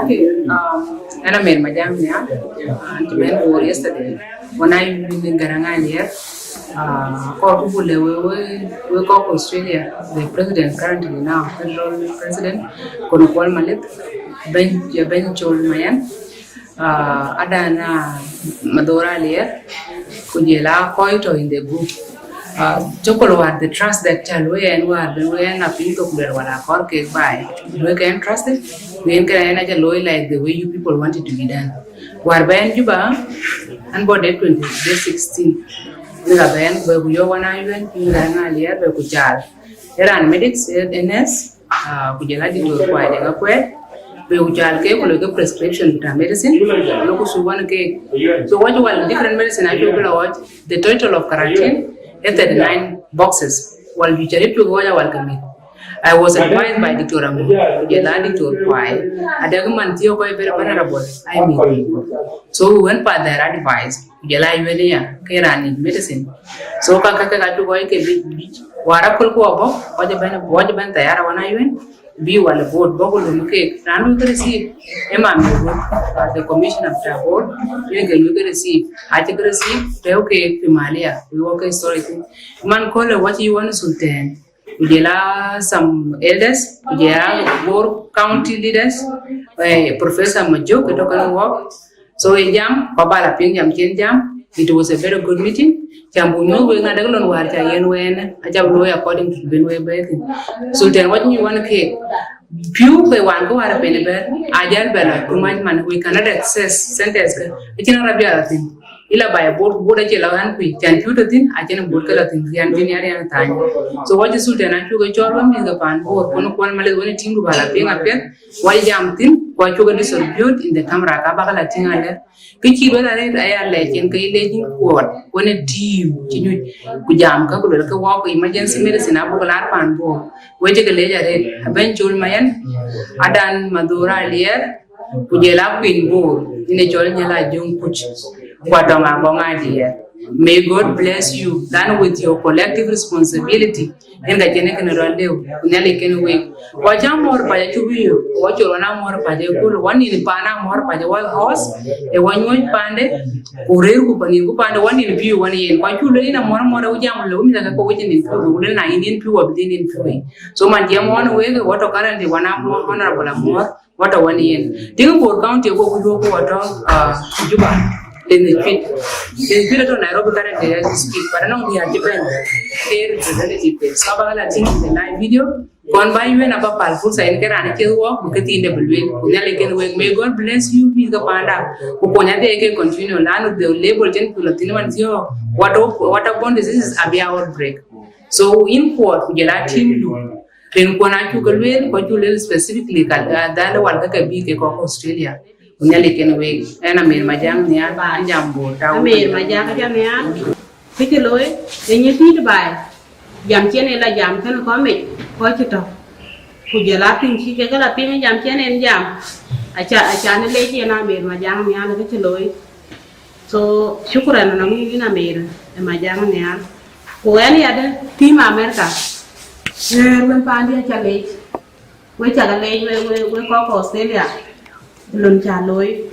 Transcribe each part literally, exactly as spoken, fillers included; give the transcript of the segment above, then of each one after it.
Um, ana Mary Majang Niang, uh, and men were yesterday. When I in Garang Alier, uh, ko ku le we we we ko Australia, the president currently now, federal president, kono Kuol Malith, Ben Ben Chol Mayan, uh, Adana Madora Alier, kujela koito in the group. Uh, chokol war the trust that chal we and war ben we na pin to kulel wala kor ke bai. We can trust it. We can ana loy like the way you people want it to be done. War ben Juba, and body twenty, day sixteen. Ni la ben we ku yo wana yuen, ni la na lier we ku chal. Eran medics, eh, N S, uh, kujela di to kwa de ka kwe. We ku chal ke ku le ke prescription ta medicine. Lo ku su wan ke. So what you want different medicine I feel like the total of keratin is thirty-nine boxes. Wal juic arët cuk wöc awal ke mïth. I was advised by Doctor Amu, ku jɔl a Doctor Kuai. Adek man thiɔ̈k kɔc very vulnerable, I mean. So we went by their advice. Ku jɔl a yuel ya, ke raan nïn medicine. So ka ka ka cuk kɔc ke bic bic. Wara kul ku abo, kɔc ben kɔc ben tayara wana yuel. Bi wala board bɔ̈ ku lum keek. Raan wïc ke receive, ë man wïc wïc, uh, the commissioner of the board, yen ke wïc ke receive. Acï ke receive, tɛ̈u keek pi Malia, wïc wɔ ke story thïn. Man köölë wacï yuɔn Sultan, ku jɔl a some elders, ku jɔl a Bor County leaders, eh, Professor Majok, ke tɔ̈ kenë wɔk, So ë jam, ku ba la piŋ jam cïn jam, it was a very good meeting. Cam bu nyuɔ̈th wek na dek lon wäär ca yen wɛɛnë, aca looi according to ben wek bɛ̈ɛ̈i thïn. Sultan, what you want cake? Piu ke wan ke wäär ben bɛ̈ɛ̈r, a jal bɛ la too much man, we cannot access centers ke. Acïn Arabia la thïn. Ila ba ya bot, bot acie la ɣän kui, can piu tɔ̈ thïn, acïn bot ke la thïn, rian thïn ya rian thany. So what is Sultan, acuk ke cɔl wek mïth ke pan Bor, kun kuɔn maleth wën tim du ba la piŋ apiɛth, Wai jam thïn, ku acuk ke distribute in the camera, ka bak la tïŋ alë. Kë cï luel arëët aya lɛc yen ke lec yïn kuɔɔt, wën ë team cï nyuc, ku jam ka ku luel ke wɔk emergency medicine abuk laar pan Bor. Wecë ke lec arëët, abɛ̈ny Col Mayen, Adan Madhura Alier, ku jɔl a Queen Bor, yïn ë cɔl Nyala Jong Kuc, ku Atɔŋ Agɔŋ Alier. May God bless you, then with your collective responsibility, yen ka cïn kënë rɔt lëu, ku Nhialic kenë wek. Wa cä muɔ̈r pac acuk bï yök, wa col wan a muɔ̈r pac ë kööl, wa nïn paan a muɔ̈r pac ë wa house, ë wa nyuɔ̈c paande, ku rëër ku panin ku paande, wa nïn pïïu wa nïn yen. Ku acuk lueel yïn a muɔ̈r muɔ̈r ë jam lëu, mïth ke ke wec nïn pïïu, ku lueel na yïn yen pïïu, wa bï dhil yen pïïu. So man jiɛɛm wan wek, wa tɔ̈ currently wan a muɔ̈r, honorable a muɔ̈r, What a one yen. Tiŋ Bor County ko ku yuɔk ku wato, ah, Juba. Lenh Cuit. Lenh Cuit ato Nairobi currently as we speak, but anɔŋ diäär cï bɛ̈n ke representative ke. So abak la tïŋ in the live video. Kɔn ba yuɛn aba pal fursa yen ke raan cï wɔk, bï ke thiinde bï lueel. Ku Nhialic kenë wek. May God bless you, mïth ke panda. Ku kony adhie ke continue. Lanu the level cïn ku la thïn man thiɔ̈k. What a, what a born diseases abï a outbreak. So yïn kuɔɔt ku jɔl a team du. Rin kuɔn acuk ke lueel, ku acuk lueel specifically ka, ah, dhal wal ke ke bï ke kɔc Australia. Ku Nhialic kenë wek, ɣɛn Amer Majak Nhial, an jam Bor tau. Amer Majak Nhial. Kë cï looi, ë nyin tït baai. Jam cïn en la jam kënë kɔc mec, kɔc cï tɔ̈. Ku jɔl a piŋ cï kek la piŋ jam cïn en jam. Aca, aca në lec yen Amer Majak Nhial kë cï looi. So, shukran na ŋic yïn Amer ë Majak Nhial. Ku ɣɛn yadë team America, ɣɛɛr wën paandiɛ̈ aca leec. We cak leec, we, we, we kɔc Australia, lon ca looi.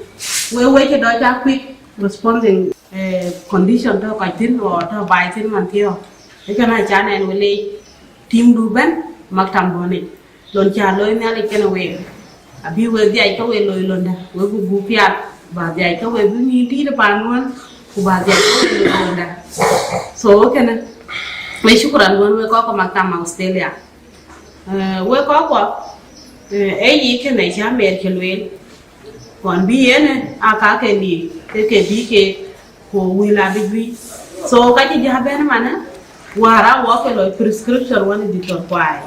We, we cï dɔc a quick responding, eh, condition tɔ̈ kɔc thïn, or tɔ̈ baai thïn man thiɔ̈k. Ëkënë aca nɛn we leec team du bɛ̈n maktam duɔ̈nic. Lon ca looi Nhialic kenë week, abï we dhiac ke we loi londa, we bï gup pial, ba dhiac ke we bï nïn tït pan wën, ku ba dhiac ke we loi londa. So kënë, we shukran wën we kɔc ke maktam Australia. Eh, we kɔc kuɔ, eh, ee yic kënë cä Amer cï lueel. Ɣɔn bï yen ë aa ka ke lik, ke ke bï keek, ku wël abï juëc. So ka cï jäl bɛ̈n ëmanë, wäär aa wɔ ke lɔ prescription wën ë Doctor Kuai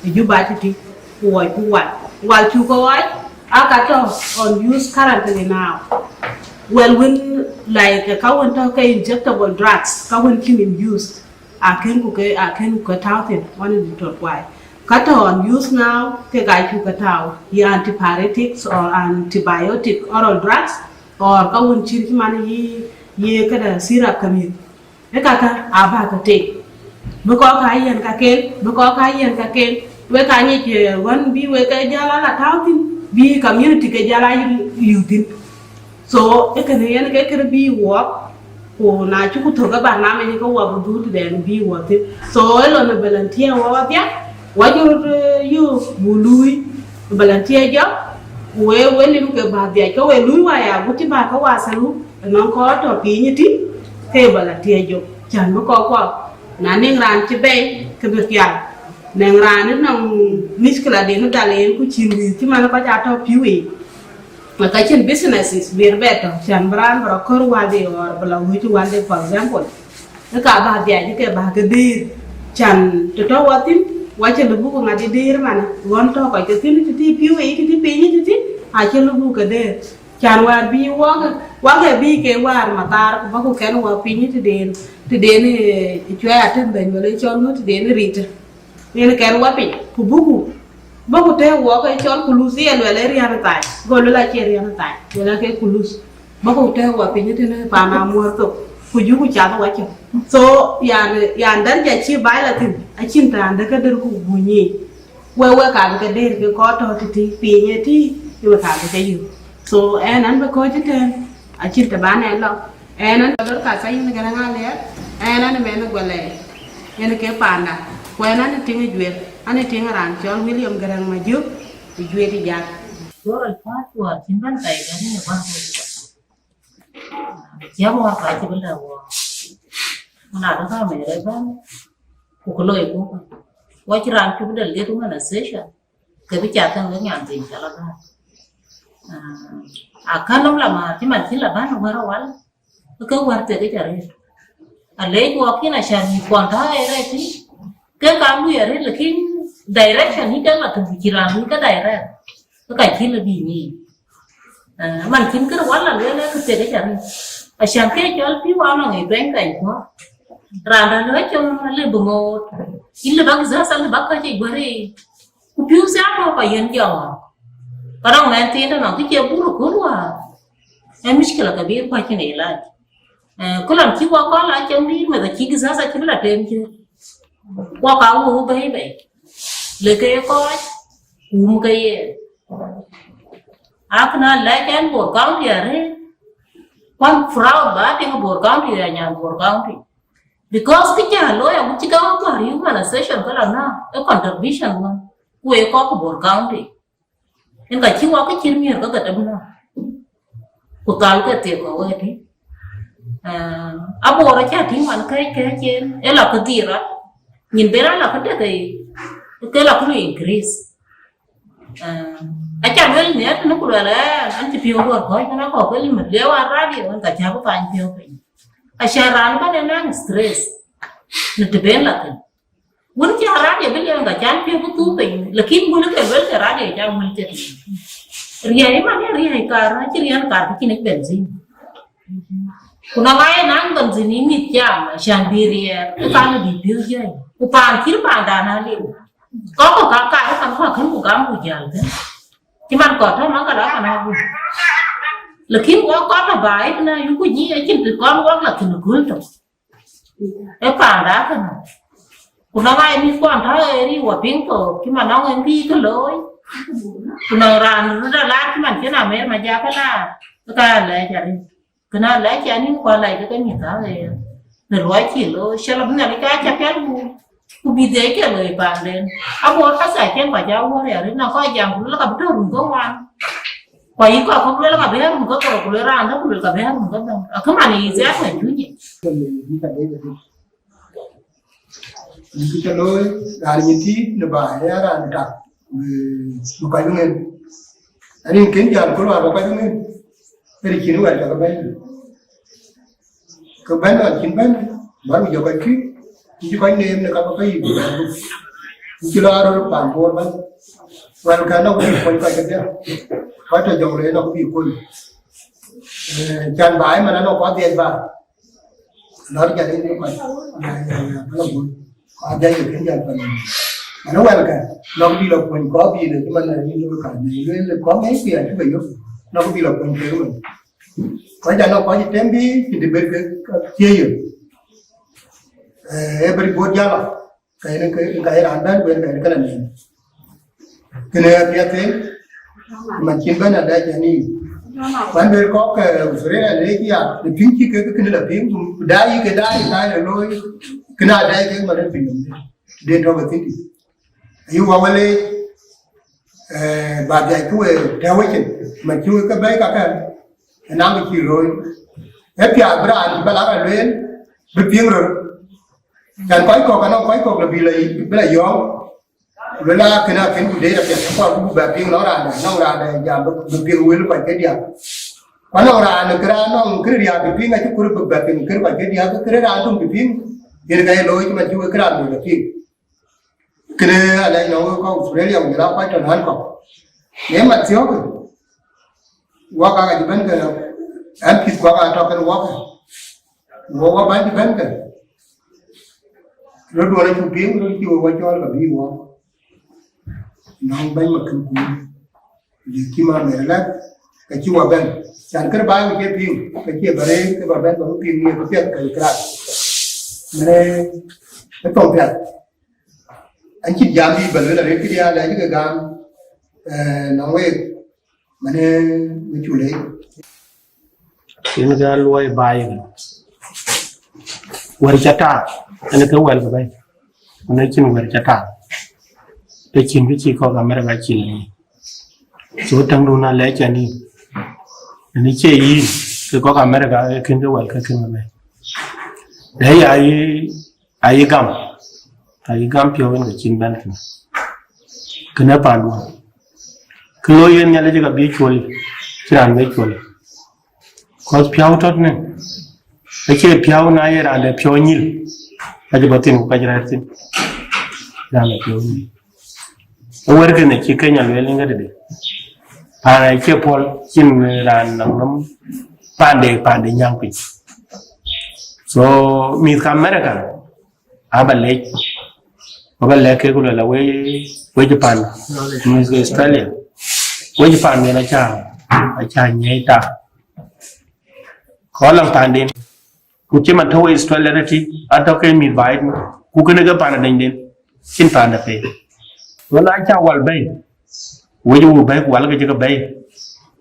ë Juba tïtï, ku ɣɔc ku wal. Wal cuk ke ɣɔc, aa ka tɔ̈ on use currently now. Wɛl wën, like, ka wën tɔ̈ ke injectable drugs, ka wën cïn in use. Akën ku ke, akën ku ke tääu thïn wën ë Doctor Kuai. Ka tɔ̈ on use now, kek aa cuk ke tääu, ye antipyretics or antibiotic oral drugs, or ka wën cït cï man ye, ye këdë syrup ke mïth. Ë kakë aa bä ke tek. Bï kɔc aa yiɛ̈n kaken, bï kɔc aa yiɛ̈n kaken. Wek aa nyic, eh, wën bï wek ke jäl ala tääu thïn. bï community ke jal a liu thïn. So ë kënë yen ke kërë bï wɔk, ku na cuk thök ë barnamij ke wɔ bï dhuk tëden bï wɔ thïn. So ë lon ë volunteer wɔ wadhia, wɔ jɔ röt yök buk luui volunteer jɔ, ku we we lim ke bä dhiac ke we luui waya guti bä ke wasalu, nɔŋ kɔc tɔ piny ëtï ke volunteer jɔ, cän bï kɔc kuɔ, na niŋ raan cï bɛ̈i ke bï pial, niŋ raan ë nɔŋ mickila den ë dal en ku cïn wïïth cï man kɔc aa tɔ pïu yiic. Ka cïn businesses bï bɛ tɔ, cän bï raan bï rɔ kɔ̈r wälde or bï lɔ wïc wälde, for example, ë ka bä dhiac ke bä ke dëër, cän të tɔ wɔ thïn, wɔ cï lëbuk ŋa dï dëër man ɣɔn tɔ kɔc ke thïn tëtï pïu yiic tëtï piny tëtï, acï lëbuk ke dëër. Cän wäär bï wɔk, wɔk ë bï ke wäär mathaar ku bä ku kɛn wɔ piny tëden, tëden cuɛɛ atën bɛ̈ny wala cɔl ŋö tëden rit. Yen kɛn wɔ piny ku buku, buku të wɔ ke cɔl kulus ye luɛl ë riän thany, go luel acie riän thany, luɛl ake kulus. Buku të wɔ piny tënë pan amuɔ̈r thok, ku juku cath wɔ cök. So yan yan dän ja cï baai la thïn, acïn tään dë ke dër ku bunyi. We we ka bï ke dëër ke kɔc tɔ tëtï piny ëtï, we ka bï ke yök. So ɛn an bï kɔc ëtɛ̈ɛ̈n, acïn të ban ɛn lɔ. Ɛn an Dorcas Ayïn Gäräŋ Aliɛɛr, ɛn an mɛn Guɛlɛɛi, yen ke panda, ku ɛn an tiŋ Juet, an tiŋ raan cɔl William Gäräŋ Majök, ë Juet ë Jat. Gör ë path wäär cïn bɛ̈n thai gäni ë bäŋ. Ciɛm wäär ka cï bï lɛ̈k wɔ. Ŋun adä ka mɛɛr ë bɛ̈n, ku kë loi buk. Wɔ cï raan cuk delegate organization, ke bï cath thïn wek nyan thiin cɔl Agar. Ah, akan nɔm la määr cï man cïn la bän wär awal, ke wär thek ic arëët. Alec wɔ kin acan mïth kɔn tɔ̈ ë rɛɛc thïn, ke ka lui arëët, lakin direction yï kek la thïn ku cï raan lui ke direct, ke ka cï lë bï nyiic. Ah, man cïn kërë wal la lueel ë kë thek ic arëët. Acan ke cɔl pïu anɔŋ ë tuɛny kany kuɔ. Raan raan ë cɔl alë bï ŋoot. Yïn lë bäk zäth alë bäk kɔc ë guär ë. Ku pïu thiaak tɔ̈ ka yen jɔŋ. Ka rɔŋ mɛn thiin tɔ̈ nɔŋ kë cie bur ë kööl wäär. Ee mickila ke bï kuac cïn ë ilac. Eh, ku lɔn cï wɔ kɔn la cieŋ dïït meth acï disaster cï bï la tem cï. Wɔ ka wëu bɛ̈i bɛ̈i. Le ke ye kɔc, wum ke ye. Akëna lɛc ɛn Bor County arëët. Kuan proud ba tiŋ Bor County ya nyan Bor County. Because kë ca looi agut cï ka wä kuar humanization ke la na, ë contribution wä. Ku ë kɔk Bor County. Yen ka cï wak kë cït miɛ̈r ke ke däm nɔm, ku thal ke thiek ke wɛ̈ɛ̈t. Ah, Abor acä tïŋ man kɛ̈ɛ̈c kɛ̈ɛ̈c en, ë la ke dhil rɔt. Nyin ben a la ke dek ke, ke la ke lu increase. Ah, acä luel nhiɛɛr tënë ku luɛl ɛn, an cï piɔ̈u duɔ̈r kɔ̈ɔ̈c, an akɔ̈k ke limit liɛu an radio, an ka cä bï thany piɔ̈u piny. Acä raan bɛ̈n en naŋ stress në të ben la thïn. Wun cä radio bï liɛŋ ka can piɔ̈u bï thuk piny, lakin wun ke luel ke radio ca wun cï riɛi man ya riɛi kar, acï riɛn kar kë cïn ic benzin. Ku na ŋa ye naŋ benzin ë mïth cam, can bï riɛɛr, ë kan bï piɔ̈u jai. Ku paan cït paandan aliu. Kɔk kɔ̈k ka kar ë kan kɔ̈k kën ku gam ku jäl thïn. Cï man kɔ̈k tɔ̈ man ka la kan aguc. Lakin wok kɔ̈k tɔ̈ baai kënë ayuku jiëc acïn të kɔn wok la thïn ë kööl tök. Ë panda kënë. Ku nɔŋ aa mïth kuɔn tɔ̈ ë ri wɔ piŋ thok, cï man nɔŋ en bï kë looi. Ku nɔŋ raan röt alaar cï man cïn amer ma jakë laar, ë ka lɛc arëët. Kënë alɛc an yïn ku alɛc ke ke mïth aɣeer. Në luɔi cï looi, cä lɔ bï Nhialic ka cä pial ku, ku bï dhiëc ke looi panden. Abor ka thac cïn kɔc aa wuɔ̈r arëët, na kɔc jam ku lëk abï tɔ̈ run ke wan. Ku ayï kɔc kɔ̈k luel ka bɛ̈ɛ̈r run ke dhorou, ku luel raan dɛ̈ ku luel ka bɛ̈ɛ̈r run ke dhorou. Akë man ë yï thiaak ë cuny yic. Yïn kë cä looi, raan nyin tiit në baai, aya raan tak, bï kɔc bï ŋen. Arin kën jäl ku luaar bä kɔc bï ŋen. Ë ri cïn wɛ̈t cä ke bɛ̈ny. Ke bɛ̈n lɔ cïn bɛ̈n, bä ku jɔ kɔc kuïn, ku cï kɔc neem në ka bä ke yïk. Ku cï lɔ aröör paan Bor bɛ̈n. Wɛl kɛn nɔk bï kuɔny kɔc kedhie. Kɔc tɔ jɔŋ le nɔk bï kuɔny. Eh, can baai man anɔk kua dhiɛc ba. Lɔr jal in kɔc. Ya, ya, ya, bä lɔ bun. Kua dhiɛc ke kën jal pɛn. Ɛn wɛl kɛn, nɔk bï lɔ kuɔny kɔc bï le cï man na yïn lɔ ka. Ni le le kɔc ŋɛc bï a cï bɛ yök. Nɔk bï lɔ kuɔny kek wën. Kɔc anɔk kɔc tem bï cï debate ke thiëëc yök. Eh, every board jal lɔ. Ka yen ke, ka yen raan bɛ̈n, ku yen ka yen kënë nɛn. Kënë apiɛth en, Man cïn bɛ̈n adɛc ani. Kuan ber kɔ̈k ke Australia le ya, de piŋ cï ke ke kënë la piŋ, ku daai ke daai ka ye looi, kënë adɛc ke man piny nɔm. Den tɔ̈ ke thïn. Ayu wa wale, eh, ba bia ku we tɛ̈ wecin, man cï we ke bɛ̈i ka kɛ, ënam ke cï looi. E piath bï raan ba la ka lueel, bï piŋ röt. Can kɔc kɔ̈k, anɔŋ kɔc kɔ̈k la bï la, bï la yɔ̈ɔ̈ŋ. Luel a kën a kën ku deet apiɛth, ku ku bɛ piŋ nɔŋ raan dɛ̈, nɔŋ raan dɛ̈ jam bï, bï piŋ wël kɔc ke diäk. Ku anɔŋ raan kë raan nɔŋ kërë riääk bï piŋ acï kur bï bɛ piŋ kër kɔc ke diäk, kërë raan töŋ bï piŋ, yen ka ye looi cï man cï wek kë raan bï bɛ piŋ. Kënë alɛc nɔŋ wek kɔc Australia ku jɔl a kɔc tɔ̈ nän kɔ̈k. Ye mat thiɔ̈k, wak aa ka cï bɛ̈n ke, ɛn pïth kuak aa tɔ̈ kën wak. Wok wa bäny cï bɛ̈n ke. Röt duɔ̈n acuk piŋ, röt cï wek wa cɔɔl ka bï wok. Nɔŋ bɛ̈ny ma kën kuur. Lëk cï ma mɛr lɛ̈k, ka cï wa bɛ̈n. Can kërë baai ku cie piŋ, ka cie bä reer, ke ba bɛ̈n ba bï piŋ ye ka piɛth ka ye kërac. Mene, ë thok piɛth. An cïn jam bï bä luel arëët këdiɛ̈ alɛc ke gam, eh, nɔŋ week, mene we cu leec. Yen ke aluɔi baai ënë. Wɛ̈t ca taar, ënë ke wɛ̈l ke bɛ̈i. Ku na cïn wɛ̈t ca taar, ke cïn kë cï kɔc America cïn ë. So, täŋdun alɛc cän yïn. Ënë cie yïn, ke kɔc America, ke kën ke wɛ̈l ke kën ke bɛ̈i. Dɛ ya yï Ayï gam, ayï gam piɔ̈u yen ke cïn bɛ̈n thïn. Kënë panduɔ̈n. Kë looi yen Nhialic ka bï cuɔli, cï raan bï cuɔli. Kɔc piɔ̈u tɔ̈ tënë, acie piɔ̈u na ye raan de piɔ̈u nyil, ka cï bɔ̈ thïn ku ka cï rɛ̈ɛ̈r thïn. Raan de piɔ̈u nyil. Ë wɛ̈t kënë cï Kenya lueel yen ke tëde. Paan acie puɔl, cïn raan nɔm nɔm, pande, pande nyam piny. So, mïth ka America, aba lec, aba lɛ̈k ke ku luel, we, we cï pan, mïth ke Australia, we cï pan yen aca, aca nyiɛc ta. Kɔc lɔŋ panden, ku cï man tɔ̈ we Australia tëtï, atɔ̈ ke mïth baai, ku kënë ke pan adɛnyden, cïn pan de pei. Wala aca wal bɛ̈i, wec wu bɛ̈i ku wal ke cï ke bɛ̈i,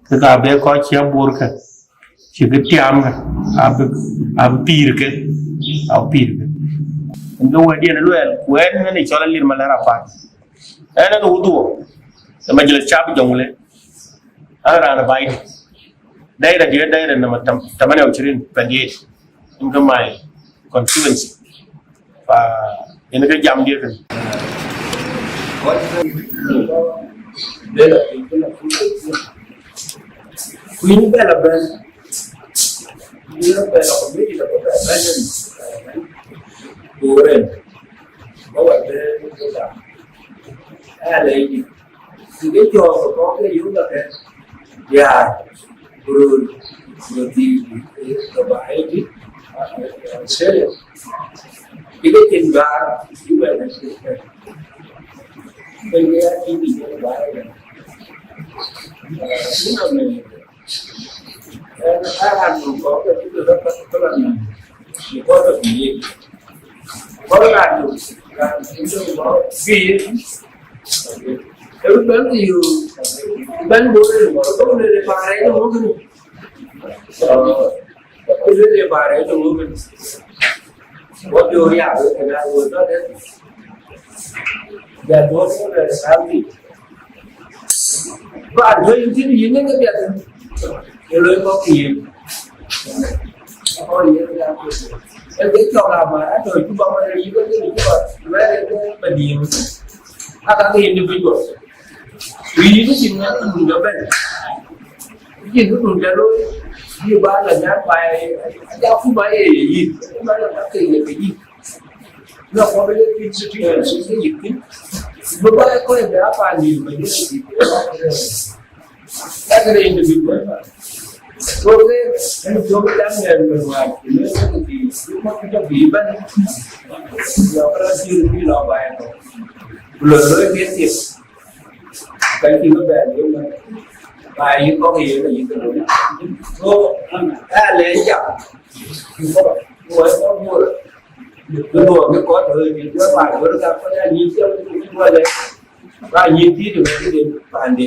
ke ka bɛ kɔc cï abor ke, cï ke tiam ke, abï, abï pïïr ke, abï pïïr ke. Ënë ke wɛ̈tdiɛn ë luɛɛl, ku ɛn ënë cɔl Alir Malɛr Apac. Ɛn ënë wudhuɔ, ë Majlis Shab Jonglei, an raan ë baai. Daira diɛ̈, daira namba tam-, tamania wa ishirin, twenty-eight. Yen ke my constituency. Fa yen ke jam diɛ̈ kën. Ku yïn bɛ la bɛ̈n. Yïn bɛ la community la bɛ bɛ̈n. Ku ren. Ba wa bɛ̈n. Ala yïn. Kë jɔɔk kɔ̈k ke yök la kë, diäär, ku röör, ku röör dhïc, ke baai dït, Australia. Kë ke cïn gaar, cï wɛ̈t ë cï kë. Kë ke ya cïn dït ke baai ë. Cïn amec. Ɛn aa raan nɔm kɔ̈k ke cï ke rɔt ka ke la nɔm. Because of the, because of the, every time you, every time you, every time you, every time you, what do you have? That was not that happy. Ba lo yin tin yin ne ke bia tin. Ye lo ko ki yin. Ko yin ya ko. E ke cho la ma, a to ju ba ma yin ko ni ju ba. Ba de ko ba di. A ka ke individual. Yin ni tin na ku ga ben. Yin ku ga lo. Yi ba la nya ba. Ya ku ba ye yi. Ba la ka ke ye yi. Lɔ kɔn bï lek piny cï tïŋ ë cï ke yïk thïn. Bï bä ë kɔc bï a paan dït bï lek yïk. Every individual. So ke ënë jɔ bï jam ŋɛɛr bï ruääi, bï lek ke bï, bï kɔc bï jɔ bï bɛ̈n. Lɔ bï rɔt cïï bï lɔ bä ë kɔc. Ku lɔ lɔ ë ke thiek. Ka cï bï bɛ̈n yök mɛn. Ba yï kɔ̈k ye ke yïk ke lɔ. So, ë alɛɛc jam. Ku ë kɔc bï wɔ. Bï luɔk bï kɔc tɔ̈ ë bï jɔ ba jɔ ka kɔc aa nyïïn thiɔ̈k bï wɛlɛ. Ba nyïïn thïït ë bï den pande.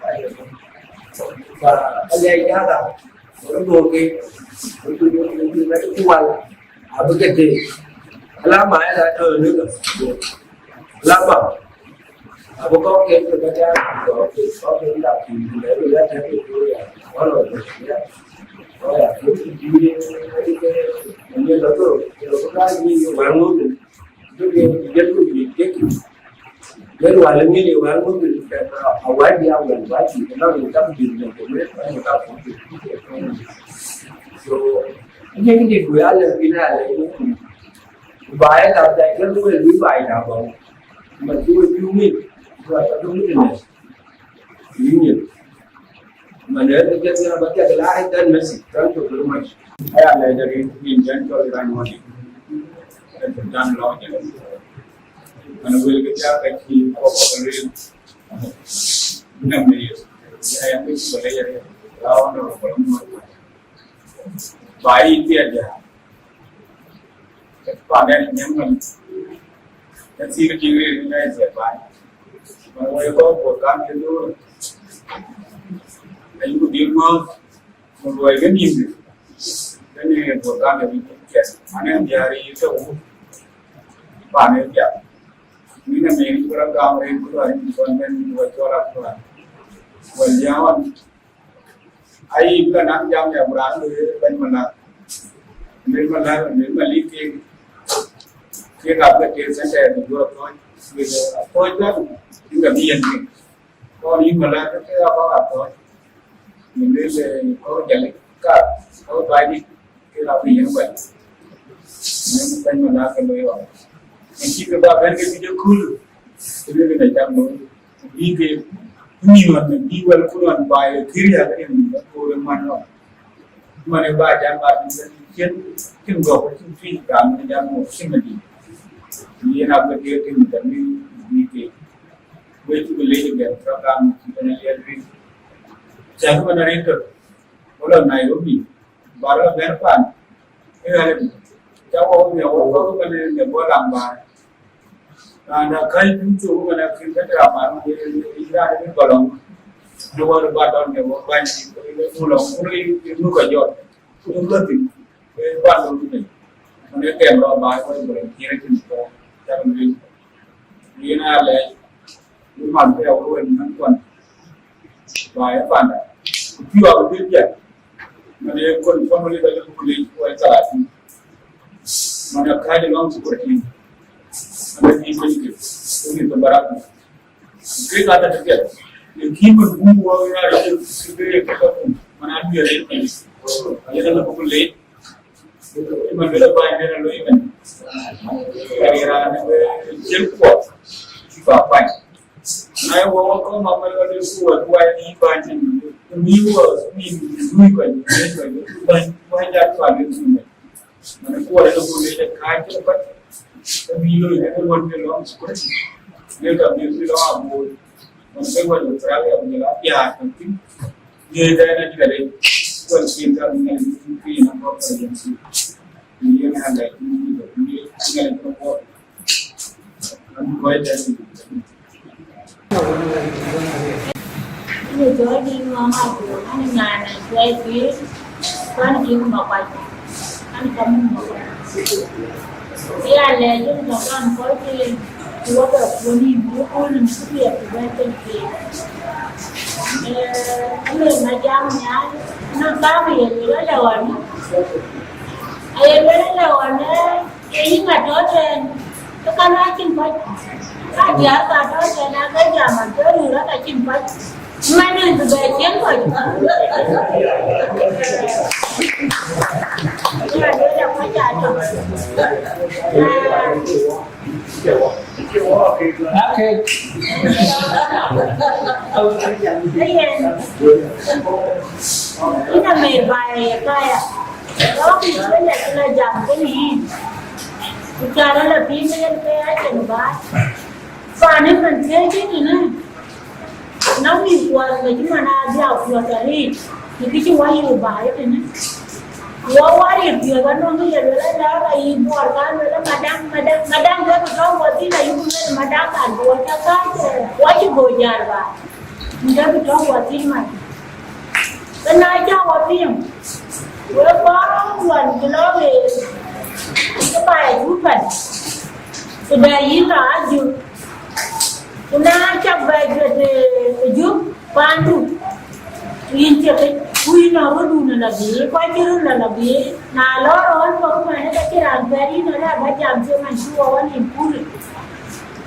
Fa aliɛi jada, wala duɔ̈ɔ̈r ke, wala duɔ̈ɔ̈r ke, wala duɔ̈ɔ̈r ke wal, abï ke tëë. Alama ë la tɔ̈ në ka. Alama, abï kɔ̈k ke ke ka jal, kɔ̈k ke, kɔ̈k ke la piny, ku le la tëë ke ya, wala ya, wala ya, ku ye, ye, ye la tɔ̈, ye la tɔ̈ ka ye, ye wal ŋö. Duke jël ku bï jëk. Jël wal ŋic ë wal ŋö bï kɛn awai bï awɛl ba cï kë nɔŋ ë tak bï lëk ë wek, ë tak bï. So, jëk dït ku ya lëk bï na lëk ë ku. Ku ba ë tak dai kë luel bï ba ë tak bɔ̈. Man cï we bï ŋic, ku ata bï ŋic ënë. Bï ŋic. Man ë jëk ya ba kɛk la ë dan message, thank you very much. Aya lɛc arëët piny jɛn cɔl rany mɔ̈ny. Ë të dan lɔ jël. An wël ke thiaak ka cï kɔk kɔk lueel. Bï nɔm në Yecu. Aya ke cï bä lɛc arëët. Ya honorable Muɔ̈r. Ba yï thiaak ja. Pan dɛn nyɛm nɔm. Ë thïn cï rëër në Israel ba. Man wël kɔk bɔ̈ kan ke loor. Ayï ku dhil mɔ̈ɔ̈th. Ku luɔi ke nïïm dï, ke nïïm ë Burkan de bï cïn kiɛt, man en diäär yic ke wun, pan ë piath. Min ë min ku rɔt gam rin ku luɔi rin ku kɔn ben ku wä cɔl akuan. Wël diäär ɣɔn, ayï bï la naŋ jam ya Burkan de bɛ̈ny Malak. Bɛ̈ny Malak, bɛ̈ny Malik ke, ke ka bï ke tëë center bï jɔ thɔ̈c, bï thɔ̈c bɛ̈n, bï ka bï yen ke. Kɔn yïn Malak ke ke abä a thɔ̈c. Yïn lueel, eh, kɔc jäl ka, kɔc baai dït, ke la bï yen wɛl. Yen bɛ̈ny Malak ke looi ɣɔn. Yen cï ke bä bɛ̈n ke bï jɔ kööl. Ke lueel ke cam looi. Bï ke, bï ɣɔn, bï wɛl kun ɣɔn baai, kïr ya ke yen, ke koor ë man ɣɔn. Man ë ba jam ba cïn, cïn gɔ̈k, cïn tïc, ram ë jam ŋö, cïn madï. Yen abï ke tïŋ tɛ̈ bï, bï ke. Wek cuk leec ëbɛ̈n program cï bɛ̈n aliɛl rin. Cäk man arëët tök, wo lɔ Nairobi, ba rɔ bɛ̈n pan, ë ɣɛn ëbï. Cä wok miɔk wok kɔ̈k ëbɛ̈n ë bɔ̈ lam bäär. Raan dä käc piny thok ëbɛ̈n akën ke tɛ̈ raan man, ë raan ëbï bɔ̈ lɔŋ. Në wär ba dɔl miɔk wok bäny, ë muk lɔŋ, ku ë muk kɔc jɔt. Ku ë bä thïn, ë pan lɔ rin. Man ë gɛm rɔ bäär, wek volunteer cïn kɔ̈k, cä rɔ lueel. Yen aa lɛc, bï man ke ya wek wën nɔn kuan. Ba ë panda. Ku piɔ̈u abï dhil piɛth. Man ë kɔn family ka lëk ku leec ku ë thalathïn. Man ë kääc lɔŋ ku kuɔ̈t yïn. Man ë dhil kony ke. Ku mïth ke barak. Ke ka tɔ̈ piɛth. Ë kïn man buk wɔ ya ë ke ke ke ka kum. Man ë duëër ë piny. Yen ala ku leec. Ëmën bï lɔ bäny bï lɔ looi ëmën. Kɛ̈k raan ë cïn kuɔth cï bä kuany. Na ye wɔ wɔ kɔ̈k ma wël ɣɔn ë ku wɔ duai bï bäny cïn, bï wɔ bï lui kɔc, lui kɔc, bäny, bäny jat kuan ë ku ëmën. Man ë kuɔth ë ku le ë kääc cïn kɔc. Ke bï looi ke wën bï lɔ kuɔth. Le ka bï bï lɔ abor. Wën ke wɛ̈t Australia ku jɔl a piaar tɔ̈ thïn, ye dɛn adït arëët, wën cïn ka bï Nhialic tïŋ piny ë kɔc ke yen thïn. Ku yen aa lɛc tïŋ bï lɔ ku ye Nhialic ke kuɔth. An kɔc dɛn bï. Ënë jɔ̈ɔ̈r dït ŋɔ̈ɔ̈ŋ abï, an nyan ë cuɛi pïïr, kuan kï ku makuac. An, ka mum ë kɔc. Ë ya lɛɛc yen tɔ̈ kam kɔc ke, ku wɔ bɛ kuɔ̈n yïn, ku kuɔ̈n yïn, ku piɛth ku bɛ̈n piny keek. Ee, ëmën na jam nhial, na kam ye lueel ëlë ɣɔn, aye lueel ëlë ɣɔn, ee, ye yïn atɔ̈ tɛ̈n, ke kan aa cïn kɔc. Ka diäär ka tɔ̈ tɛ̈n, ake jam atɔ̈ röör, aka cïn kɔc. Mɛn ë bï bɛ cieŋ kɔc. Ya, ya, ya, kɔc aa tɔ̈. Okay. Ayen. Ina mɛr ba ya kaya. Rɔɔk ë cï bɛ̈n ya cï la jam kenë yïn. Ku ca rɔt la piŋ yen ke ya cïn ba. Pan ë man thiëëc ë tënë. Nɔŋ mïth kuɔth ke cï man aa dhiau kuɔth arëët, në kë cï wɔ yök baai ëtënë. Wɔ wär ye piɔ̈ɔ̈th anɔŋ ye luel ala ka yï Bor ka luel madam, madam, madam ke ku tɔ̈u wɔ thïn ayï ku luel madam kan ku wɔ cä kääc, wɔ cï go jäl ba. Ke ku tɔ̈u wɔ thïn man. Ke na cä wɔ piŋ, wek kɔc wän cï lɔ ɣeer, ke ba ya jup pan, ku dɛ yïn la a jup. Ku na cak bɛ juet ë jup paandu, ku yïn cï ke, ku yïn nɔŋ rötdun ë lɔ biic, ku acï röt lɔ lɔ biic. Na lɔ rɔ̈ɔ̈n kɔ̈k man, ke cï raan pɛ̈ɛ̈r yïn ëlë abä jam cï man cï wɔ wɔ nïm pur.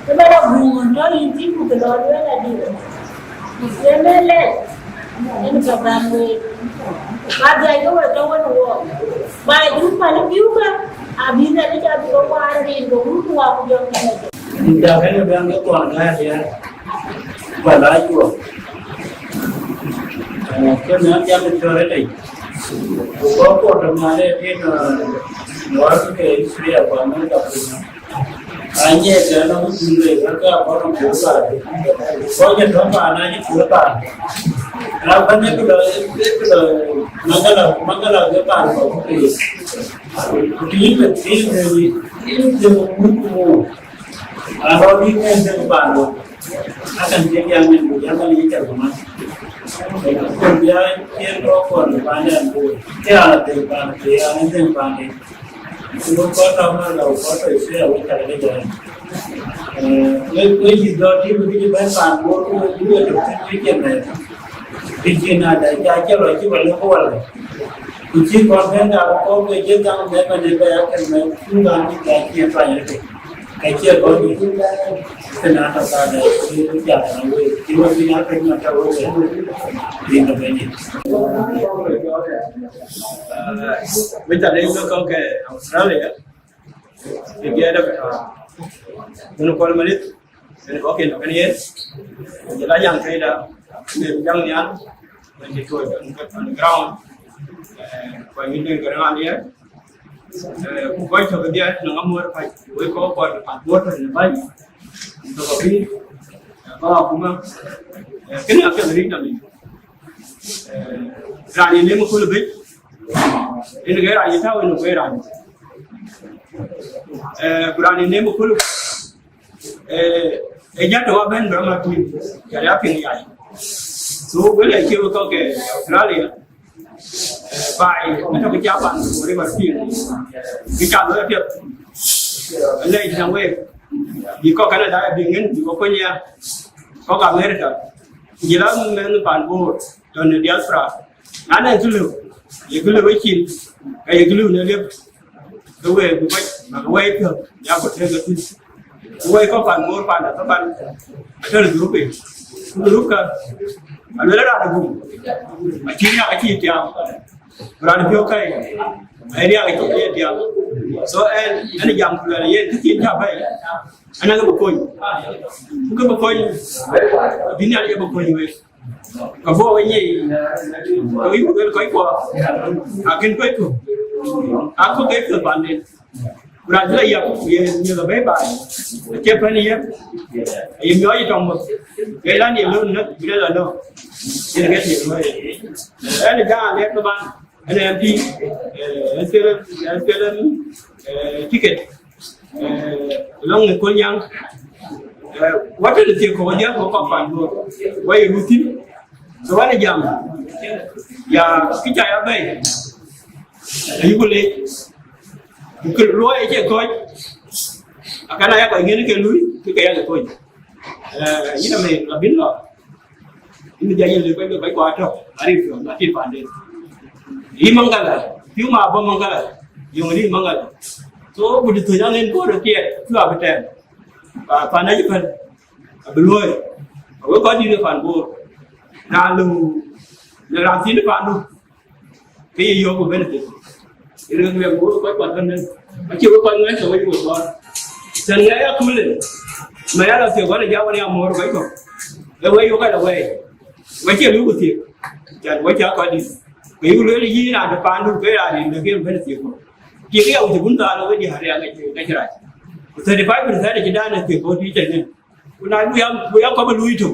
Ke bä lɔ guum ɣön tɔ̈ yïn thïn, ku ke lɔ lueel adï. Yen ë lɛc, yen ka bän wek. Ba dhiac ke we tɔ̈ wën ë wɔ. Ba jup päl ë pïu ke, abï Nhialic abï ke waar rin ke wun ku wa ku jɔk Nhialic. Jakë bɛ̈n ke kɔn gäär ya, ba la cuɔ. Kën an jam cɔɔr ëtei. Ku kɔc kuɔt tɔ̈ ŋanë pin, wär ke Israel ku Amerika piny. Anyɛ tɛ̈n ë wut dun le, wek ke abɔ̈ nɔm cuëër paande. Kɔc ë tɔ̈ paan acï cuëër paande. Na bɛ̈n ë kë lɔ, ë kë lɔ, magala, magala ke paan kɔ̈k ku ke. Ku të yïn bɛ thiëëc, yïn bɛ thiëëc muk ku muk. Aa, rɔt yïn ŋɛn dek paan wä. Akan ke jam nin ku jam nin cak man. Ku bia cien rɔ kɔn paan yan ku. Ke ala dek paan ke ya ni dek paan de. Ku kɔn ta ma la kɔn ta sia wä cak de jam. Eh, we, we ji dɔ ti bi ji bɛ paan wä ku we ji we to ti ke mɛ. Bi ji na da ja ke rɔ ji wala ko wala. Ku cï kɔn bɛ̈n dak kɔ̈k ke jël daŋ bɛ̈n bɛ̈n ë bɛ̈n akën bɛ̈n cïn raan cï kɛ̈ɛ̈c cï ë tuany rëtëk. Ka cie kɔn bï kën aa tɔ thaadɛ cï piath na wek cï wek bï na pek na tɔ wek wek bï na bɛ̈n yïn. Wek ca lec ke kɔ̈k ke Australia, ke giɛɛt dɔk, ah, wun kuɔl Malith, wun kɔ̈k kin tɔ kën yen, ku jël a jaŋ këda, wek jaŋ nhial, wek cï tuɔɔc on the ground, eh, ku anyuth wek ke raan yen, eh, ku kɔc tɔ kedhie nɔŋ amuɔ̈r kɔc, wek kɔ̈k kɔc amuɔ̈r tɔ në bäny, tɔ kɔc bï, eh, kɔc akuma, eh, kënë apiɛth rïc tɔ mïth. Eh, raan yen nem ë köl ë bɛ̈c, yen ke raan ye tääu en ë kueer raan. Eh, ku raan yen nem ë köl, eh, ë jat tɔ abɛ̈n bï rɔm atïm, jat ya piŋ yai. So, wël ë cie wek kɔ̈k ke Australia, eh, baai, ëtök ë ca pan ku river piŋ, bï ca looi apiɛth. Ëlɛc na wek, bï kɔ̈k Canada bï ŋën, bï kɔ̈k kony ya, kɔ̈k America, ku jël a mɛnh pan Bor tɔ në diaspora. Na nɛn kë lëu, ye kë lëu ecin, ka ye kë lëu në liep, ke wek bï kɔc bäk wɛi piɔ̈ɔ̈th, ya ku tëëk ke thïn. Ku wɛi kɔ̈k pan Bor panda thaban, atɔ̈ në dhurup piny. Ku dhurup kä, aluel raan ë gum, acï riääk acï tiaam. Raan piɔ̈u kai, ai riääk acï ye tiaam. So ɛn, ɛn jam ku luɛl yen, kë cïn ca bɛ̈i, ɛn akë bï kony. Ku kë bï kony, bï Nhialic abï kony wek. Ka bɔ̈ we nyic, ka wïc ku luel kɔc kuɔ, akën kɔc ku, akɔ̈k ke piɔ̈ɔ̈th panden. Ku raan cï la yap, ye miɔ̈th abɛ̈i baai, acie pɛ̈n ë yep, aye miɔɔc ë tɔŋ mɔ̈th, ke raan ye lon näk, bï lɛl anɔ̈k, yen ke thiek luɔi. Ɛn ë jam ë lɛ̈k ke ban, ɛn ë M P, eh, S P L M, S P L M, eh, ticket. Eh, lɔŋ ë Kolnyaŋ, eh, watën ë thiek kɔ̈k diäk kɔ̈k kɔ̈k pan Bor, wa ye röt thïn. So wan ë jam, ya, kë ca ya bɛ̈i, ayuku leec, ku kë luɔi acie kɔc, akën aya kɔc ŋiɛ̈n ke lui, kë ke ya ke kony. Eh, yïn amɛ abïn lɔ. Yïn bï jɔ yïn lëk kɔc, kɔc kɔc atɔ̈, arïp piɔ̈ɔ̈th, lakin panden. Yï Maŋgala, piu ma bɔ̈ Maŋgala, yöŋ rïï Maŋgala. So, ku dï thöc aŋen Bor ë kiɛɛr, piu abï tɛɛm. Pa, pan acï pɛ̈n, abï luɔ̈ɔ̈i. Awek kɔc dït ë pan Bor. Raan lëu, lëu raan thiin ë pandu. Ke ye yɔ̈ɔ̈k ku bɛ̈n thïn. Yen ke ŋuɛ̈k bï wek kɔc kuat bɛ̈n nɛn. Acie wek kɔc ŋuɛ̈n tɔ wek wek kɔɔr. Tɛ̈n ŋɛk ya kulë. Ma ya lɔ thiek wän ë ja wän ya muɔ̈r kɔc kɔ̈k. Ee wek yök ala wɛɛi. Wek cie luku thiek. Can wek cä kɔc dït. Ke yuk lueel yïn raan de paandu ke raan rin bï ke bɛ̈n thiek kɔ̈k. Thiek ya wut bun thaal wek diäär ya ŋɛc ŋɛc rac. Ku thirty five percent acï dan ë thiek kɔ̈k tïc tɛ̈n nɛn. Ku na bï ya, bï ya kɔ̈k bï luui tök.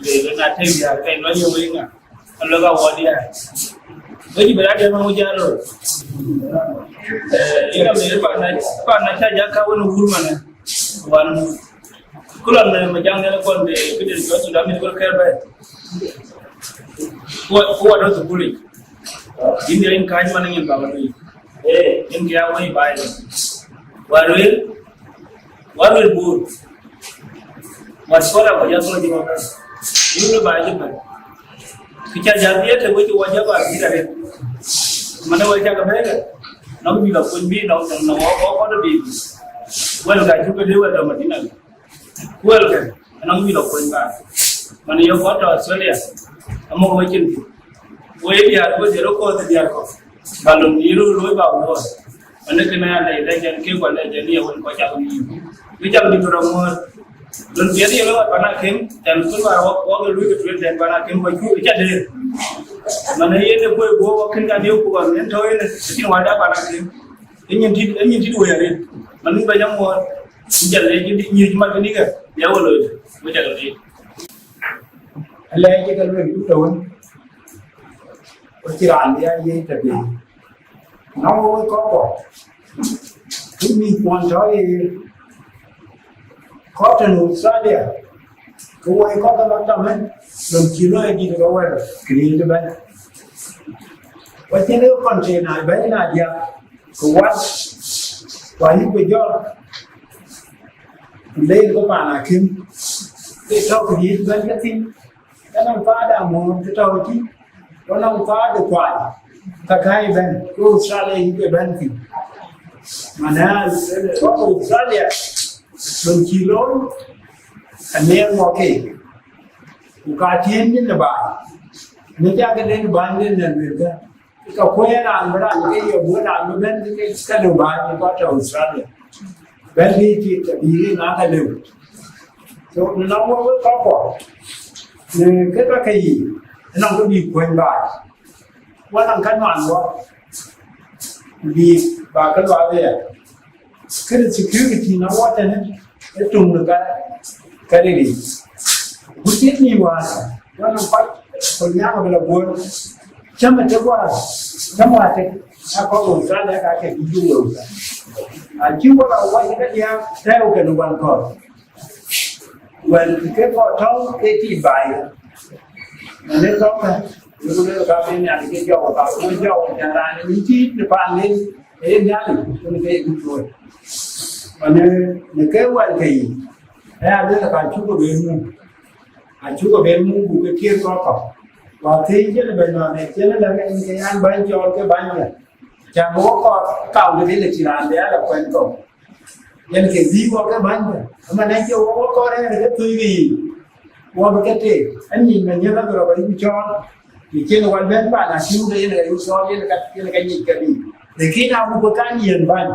ke, ke na tëk diäär, ke lɔ ye wei ŋa. Alɔ ka wɔ diäär. Wei cï bɛ la dɛm ŋu jal rot. Eh, ina me pa na, pa na ca ja ka wen wur mana. Wan. Ku lɔ me, me jaŋ ne kon be, ke de jɔ Sudan mi ko ker bɛ. Ku, ku wa do thukul. Yin de yin kaj man yin ba wani. Eh, yin ke ya wei bai. Wa rel, wa rel bur. Wa sora wa ya so ji wa. Yin lo ba ji ba. Ki ca ja bi te wei wa ja ba bi da re. Mana wa ja ka be. Na bi la kun bi na na wa ko ko do bi. Wa ka ju be le wa da Madina. Welcome. Anɔŋ bï lɔ kuny bä. Man yök kɔc tɔ Australia. Amɔk wecin. Wei diäär, wei diäär, kɔc diäär kɔ̈k. Ba lom yï röör looi ba wuɔɔr. Mane kënë aa lɛc, lɛc ɛn kek, kua lɛc ɛn ye wën kɔc cak mïïm. Bï cak dït rɔt ŋuɔ̈ɔ̈r. Lon piɛth ye lɔ wat pan akem, cän kun ba wɔ, wɔ ke luui ke tueŋ tɛn pan akem, kua cuk ca deer. Mane yen ë kueer guɔ̈p wɔ kën ka diëëu ku ba yen tɔ̈u yen, acïn wada pan akem. Ë nyin tït, ë nyin tït wei arëët. Mane ba jam ŋuɔ̈ɔ̈r. Jal le jï nyuc mat ni ke, ya wo looi, wo jal le. Alɛɛc ke luel ku tɔ̈u, ku cï raan bï ya yiëc tëde. Na wo wek kɔc kɔ̈k, ku mïth kuɔn tɔ̈ ye kɔc tën Australia, ke wo ye kɔc ke lɔ tɔ̈ mën, lon cï lɔ ye dït ke wɛ̈ɛ̈r, kë dït ëbɛ̈n. Wa cïn ë container bɛ̈n na diäk, ke wat, ku ayï ku jɔl, ku ler ke paan akïm, ke tɔ̈ ku yïth bɛ̈n ke thïn, ke nɔŋ paada mɔ̈ɔ̈r ke tɔ̈ tï, ku nɔŋ paada kuany, ka kääc bɛ̈n, ke Australia yï ke bɛ̈n thïn. Mana, tɔ̈ Australia, lon cï looi, anëër mɔ keek, ku ka tiëën nyin ë baai, në cak den baai den nyan luelkë. Ka kuɛɛr raan bï raan ke ye guöt raan bï bɛ̈n ke, ke lëu bä ye kɔc tɔ̈ Australia. Bɛ̈n ke cït ke bï rin aa ke lëu. So, në nɔm wek wek kɔc kuɔ, në ke ka ke yiic, ënɔŋ ke bï kuöny baai. Wä nɔŋ ka nuan wä, bï ba ke luath ëya. Kënë security na wä tënë, ë töŋ de ka, ka ril yic. Ku cït nï wäär, wä nɔŋ kɔc, ku nyaŋ abï la guöl. Cäm ë tëk wäär, cäm wäär tëk, a kɔc wëu thaal ë ka ke bï juöör wëu thaal. A cï wä la wä cï ka diäk, tɛ̈ɛ̈u kën wan kɔ̈th. Wɛ̈t ke kɔc tɔ̈u ke tit baai. Mane tɔ̈u ka, yökë lueel ka bï Nhialic ke jɔu, ka bï jɔu, cän raan ë tit në paan len, ee Nhialic, kën ke ye bï tuöc. Mane në ke wɛ̈t ke yic, aya lueel ka cuk ke ben muk. Acuk ke ben muk buk ke kiët kɔ̈k kɔ̈k. Wa thiëëc cïn ë bɛ̈ny nɔn ë cïn ë lɛ̈k en ke an bäny cɔɔl ke bäny bɛ̈n. Cän wok kɔɔr kam ke dhil ë cïn raan bï ala kuɛn thok. Yen ke dhïï wok ke bäny bɛ̈n. Ëmën acï wok wok kɔɔr en ke thöi ke yiic. Wok bï ke teek. Anyic mɛn yen abï rɔt ayï cɔɔl. Të cïn wal bɛ̈n paan acïu ke yen ke yï cɔɔl yen ka, yen ka nyic ke dhïï. Lakin abuk bï kan yen bäny.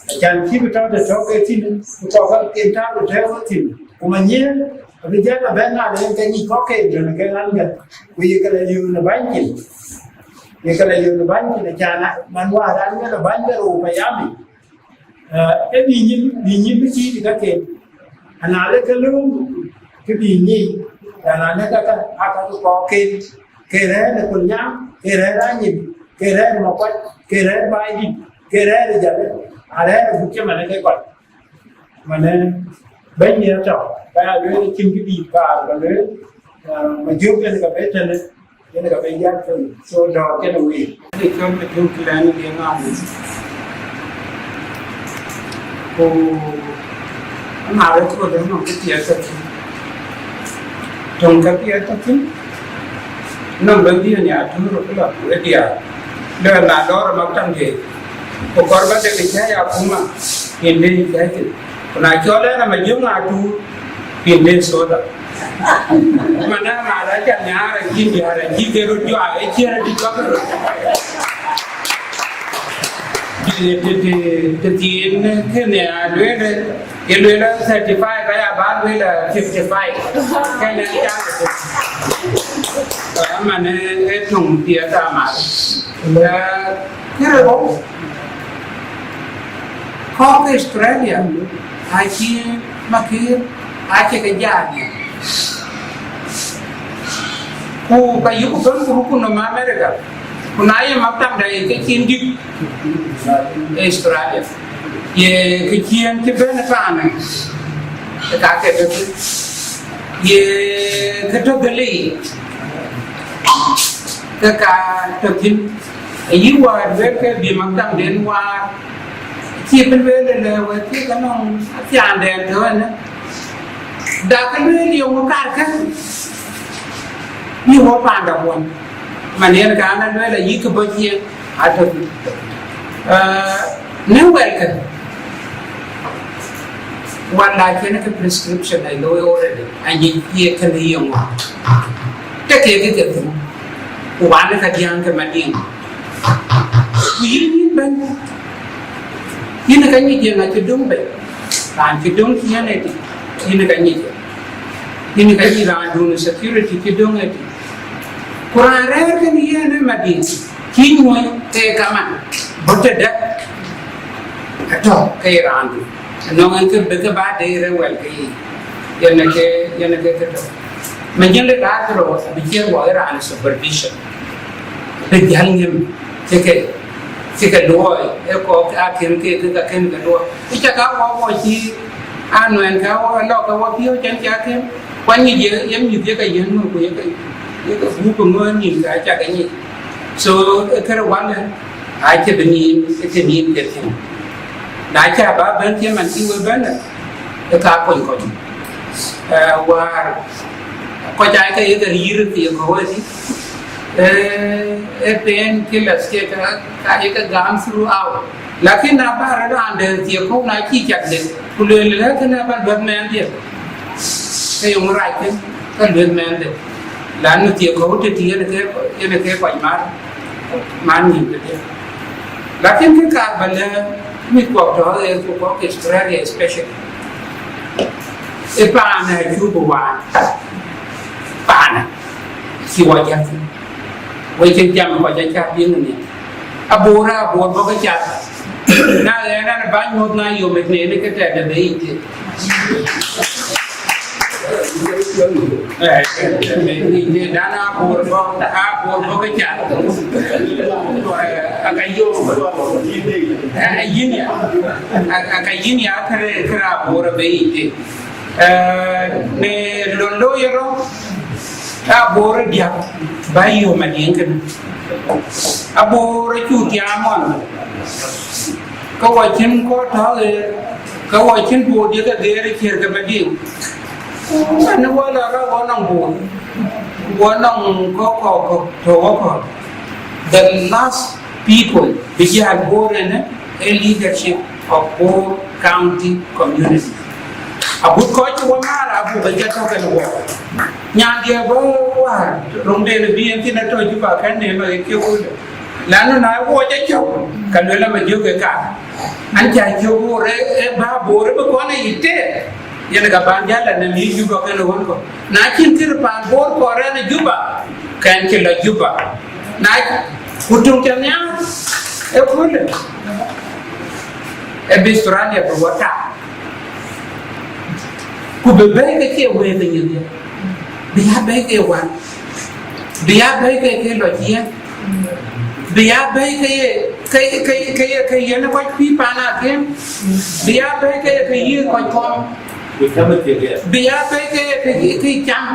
Acän cï bï tɔ̈ të tɔ̈ ke thïn, ku tɔ̈ ke ken tääu të tɛ̈ɛ̈u ke thïn. Ku manyien abï jäl abɛ̈n na yen ke nyic kɔ̈k ke yen ke ɣän bɛ̈n. Ku ye ke la yöök në bäny cin. Ye ke la yöök në bäny cin, acän man wäär raan ŋiɛc ë bäny ke rou payam yic. Eh, ke bï nyin, bï nyin bï tiit ë kaken. Ana le ke lööm, ke bï nyic, ana le ka ka, aa ka ke kɔɔk ken, ke rɛ̈ɛ̈r ë Kolnyaŋ, ke rɛ̈ɛ̈r ë Anyim, ke rɛ̈ɛ̈r ë Makuac, ke rɛ̈ɛ̈r ë Baidït, ke rɛ̈ɛ̈r ë Jalë, a rɛ̈ɛ̈r ë buk cï man ë ke kɔc. Mane bɛ̈ny ë tɔ̈, ka ya lueel cïn kë dïït kaar ba lueel, ah, ma jök yen ka bɛ tënë, yen ka bɛ yak tënë. So dɔ̈ɔ̈r kënë wëi. Ade cɔl ma jök lɛ̈n ë ŋaŋ. Ku ëmääth ë kööl ënɔŋ kë piɛth tɔ̈ thïn. Töŋ kë piɛth tɔ̈ thïn, nɔŋ lɔ dhiën ya tun röt lɔ ku ë diaar. Lɔ na lɔɔr ë maktam diëëc, ku kɔɔr ba dek ë cäi akuma, yen dee ë cäi thïn. Ku na cɔl ɛn ama jiök ŋa tuur, yen dee soda. Man ë ŋa rɛc ca nhiaar acïn diäär acï ke röt juak, ë ciɛ̈n adï juak röt. Tëthiin kënë a lueel, ye lueel thirty five, aya ba lueel fifty five. Kënë jam aman ë töŋ piɛth amat. Kërë rou, kɔc Australia acï makir, acï ke jam, ku ka yuk bɛ̈n ku ruk ku nɔm America, ku na ye maktamda ye ke cin dït Australia, ye ke ciën cï bɛ̈n paanë, ka ke tɔ̈ thïn, ye ke tɔ̈ dhëlic, ke ka tɔ̈ thïn. Ayï wäär lueel ke bï maktamden waar, cï bï lueel ëlë wek cï ke nɔŋ athiaandɛn tɔ̈ ënë, dak lueel yöŋ karkë, yï wɔ paanda kuɔny. Man yen ka an, alueel ayï kë bɔ̈ ciëën atɔ̈ thïn. Në wɛlkë, wala cïn ke prescription ai looi already, anyic ye kënë ye ŋö. Të kek ke thïn, ku wan ka diäŋ ke Madiŋ. Ku yïn, yïn bɛ̈ny, yïn ka nyic ye ŋa cï döŋ bei? Raan cï döŋ ciëën ëtï, yïn ka nyic. Yïn ka nyic raandun security cï döŋ ëtï. Ku raan rɛ̈ɛ̈r kënë yen ë Madiŋ, cï nyuɔ̈ɔ̈ny ke kaman, bɔ̈ tëdë, atɔ̈ ke ye raandu. Nɔŋ en ke bï ke ba deer ë wɛl ke yiic, yen ke, yen ke ke tɔ̈. Manyinde daak rou abï ciɛ̈n wɔ ë raan supervision, bï jäl ŋëm cï ke, cï ke luɔi, ë kɔ̈k akën ke, ke ka kën ke luɔi. Ku cä ka wɔ wɔ cï anuɛɛn ka wɔ lɔ ke wɔ piɔ̈u cän cä kën, ku anyic ye, ye mïth ye ke yiën ŋö, ku ye ke, ye ke gup ŋö nïn ka cä ke nyic. So, ë kërë walë, acï bï nïn, ë ke nïn ke thïn. Na cä ba bɛ̈n cï man cï we bɛ̈n, ë ka kony kɔc. Eh, wäär kɔc aa ke ye ke rïïr thiëëk kɔ̈u ëtï, eh, ë painkillers ke ka, ka ye ke gam throughout. Lakin na ba rɔt raan dɛ̈ thiëëk kɔ̈u na cï cak de, ku lueel lë kënë ba luɛth mɛnhdiɛ̈, ke yöŋ rac thïn, ke lueth mɛnhde, lanu thiëëk kɔ̈u tëtï yen ke, yen ke kɔc mar, mar nïïm tëde. Lakin kë kaar ba lɛ̈k mïth kuɔk tɔ̈ ɣer ku kɔc Australia especially, ë paanë acuk bï waan, paanë cï wɔ jäl thïn. Wek cïn jam kɔc aca piŋ ënë. Abor, abor bɔ̈ ke cath. Na ɣɛn an, bä nyuɔ̈th na yom ëtënë ke tɛ̈dë bei yic tëë. Eh, eh, eh, dan abor bɔ̈, abor bɔ̈ ke cath. Eh, aka yom. Eh, yïn ya. Aka yïn ya kërë, kërë abor bei yic tëë. Eh, në lon looi ë rɔ̈, aboor ë diäk bä yöm Madiŋ kënë. Aboor acuk tiaam ɣɔn, ke wɔ cïn kɔc tɔ̈ ɣer, ke wɔ cïn boor ye ke geer ë ciër ke Madiŋ. Ënë wɔ lɔ rɔt wɔ nɔŋ boor, wɔ nɔŋ kɔ̈k kɔ̈k kɔ̈k tɔ̈ wɔ kɔ̈k. The last people bï jäl Bor ënë, ë leadership of Bor County Community. Agut kɔc cï wɔ maar abuk ë jɔt tɔ̈ kën wɔ. Nyandiɛ̈ bɔ̈ wäär, röŋden bï en thïn atɔ̈ Juba kën neem ë kiëk kulë. Lanu na wɔ jɔ cök, ka luel ama jök ë kaar. An cä cök Bor ë, ë bä Bor ë bï kɔn ë yic tëë. Yen ka ban jäl la nɛm yï Juba kën ɣön kɔ̈k. Na cïn kërë paan Bor kɔɔr ɛn ë Juba, kɛn cï lɔ Juba. Na ku töŋ cä nhiaar ëköölë, ë bï Australia bï wɔ tak. Ku bï bɛ̈ɛ̈i ke cie wëëth ë nyindhiɛ, bï ya bɛ̈ɛ̈i ke wan, bï ya bɛ̈ɛ̈i ke ke lɔ ciëën, bï ya bɛ̈ɛ̈i ke ye, ke, ke, ke ye, ke yen kɔc pïïr paan akëm, bï ya bɛ̈ɛ̈i ke ye ke yï kɔc kɔm, bï ya bɛ̈ɛ̈i ke ye ke, ke cam.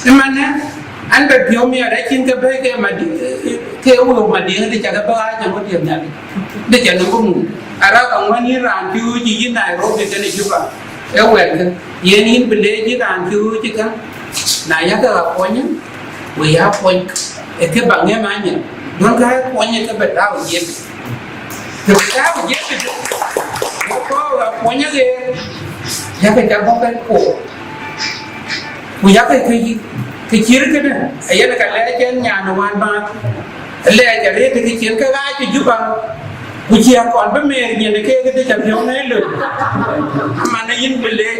Ëmanë, an, bɛ piɔ̈u miɛt acïn ke bɛ̈ɛ̈i ke Madi-, ke wëu Madiŋ, të cä ke bɛ̈ɛ̈i aa jɔ ŋö tiɛm Nhialic, të cä nɔm bï mum. Arëk aŋuän yïn raan cï ɣööc yï Nairobi kenë Juba, ë wɛ̈ɛ̈tkë, yen yïn bï leec yïn raan cï ɣööc ë käŋ, na yakë ɣa kuɔnyë, we ya kuɔny, ë kë ba ŋëm anyïn, duɔ̈nkë ɣa kuɔnyë ke bɛ tääu jiëp. Të bï tääu jiëp, ku kɔɔr ɣa kuɔny aɣeer, yakë cä bɔ̈ kën koor. Ku yakë kë, kë cït kënë, ayen ka lɛɛc ɛn nyan ë wään bäär, lɛɛc arëët të kë cïn ke ɣaac ë Juba, Ku cï akɔn bï mer nyin ke ke de ca piɔ̈u në lö. Aman yïn bï le.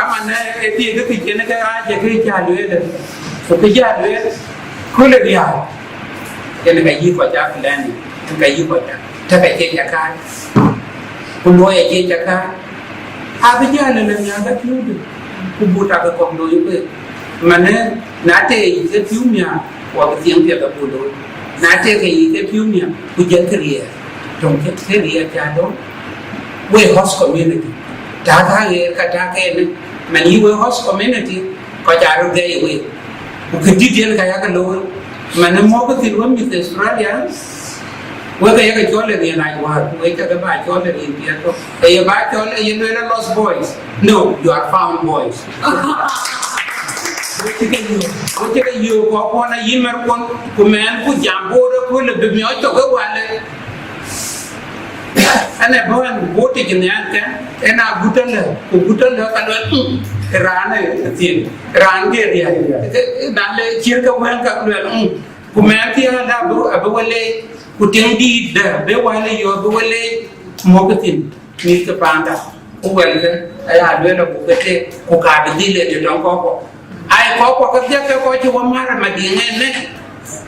Aman e ti ke ke ken ke a je ke ca luel. Ku ke ja luel. Ku le ya. Ken ka yi ko ja plan. Ka yi ko ja. Ta ka je ja ka. Ku lo ya je ja ka. Abï jäl ë lëŋ nhial ke piɔ̈u dï, ku but abï kɔ̈k looi wek. Manë, na tëë yic ke piɔ̈u nhial, ku abï thiëŋ piɛth abuk looi. Na tëë ke yic ke piɔ̈u nhial, ku jël kë riɛɛr. Töŋ kë, kë riɛɛr ca dɔ̈ŋ. Wek host community. Tääk aɣeer ka tääk ënë. Man yï wek host community, kɔc aa röt gɛi wek. Ku kë dït yen ka yakë looi. Manë mɔ̈kë thïn wek mïth Australia. Wek ke yeke cɔl ë riɛn ajuäär, ku wek cakë ba cɔl ë riɛn piɛth tök. Ee ye ba cɔl, ee ye lueel ë lost boys. No, you are found boys. Wek cï ke yök, wek cï ke yök kɔ̈k kuɔn ayï mɛ̈r kuɔn, ku mɛɛn ku jam boor ë kööl ë bï miɔɔc tök ë walë. Ɛn ë bɔ̈ ɛn boor tic nhial kɛn, ɛn a gut tëlë, ku gut tëlë ka luel, mm, raan ë thiin, raan ke riɛl. Ke, ke, na le ciër ke wɛ̈ŋ ka luel, mm. Ku mɛɛn thiëëk ada abï, abï we leec, ku tiŋ dïït dä bï wälë yɔ̈ɔ̈k bï we leec mɔ̈k thïn, mïth ke paanda, ku wɛlkë aya lueel abuk ke tek, ku ka bï dhil ë tëtɔŋ kɔ̈k kɔ̈k. Ai kɔ̈k kɔ̈k ke dhiäk ke kɔc cï wä mär ë Madiŋ ënë,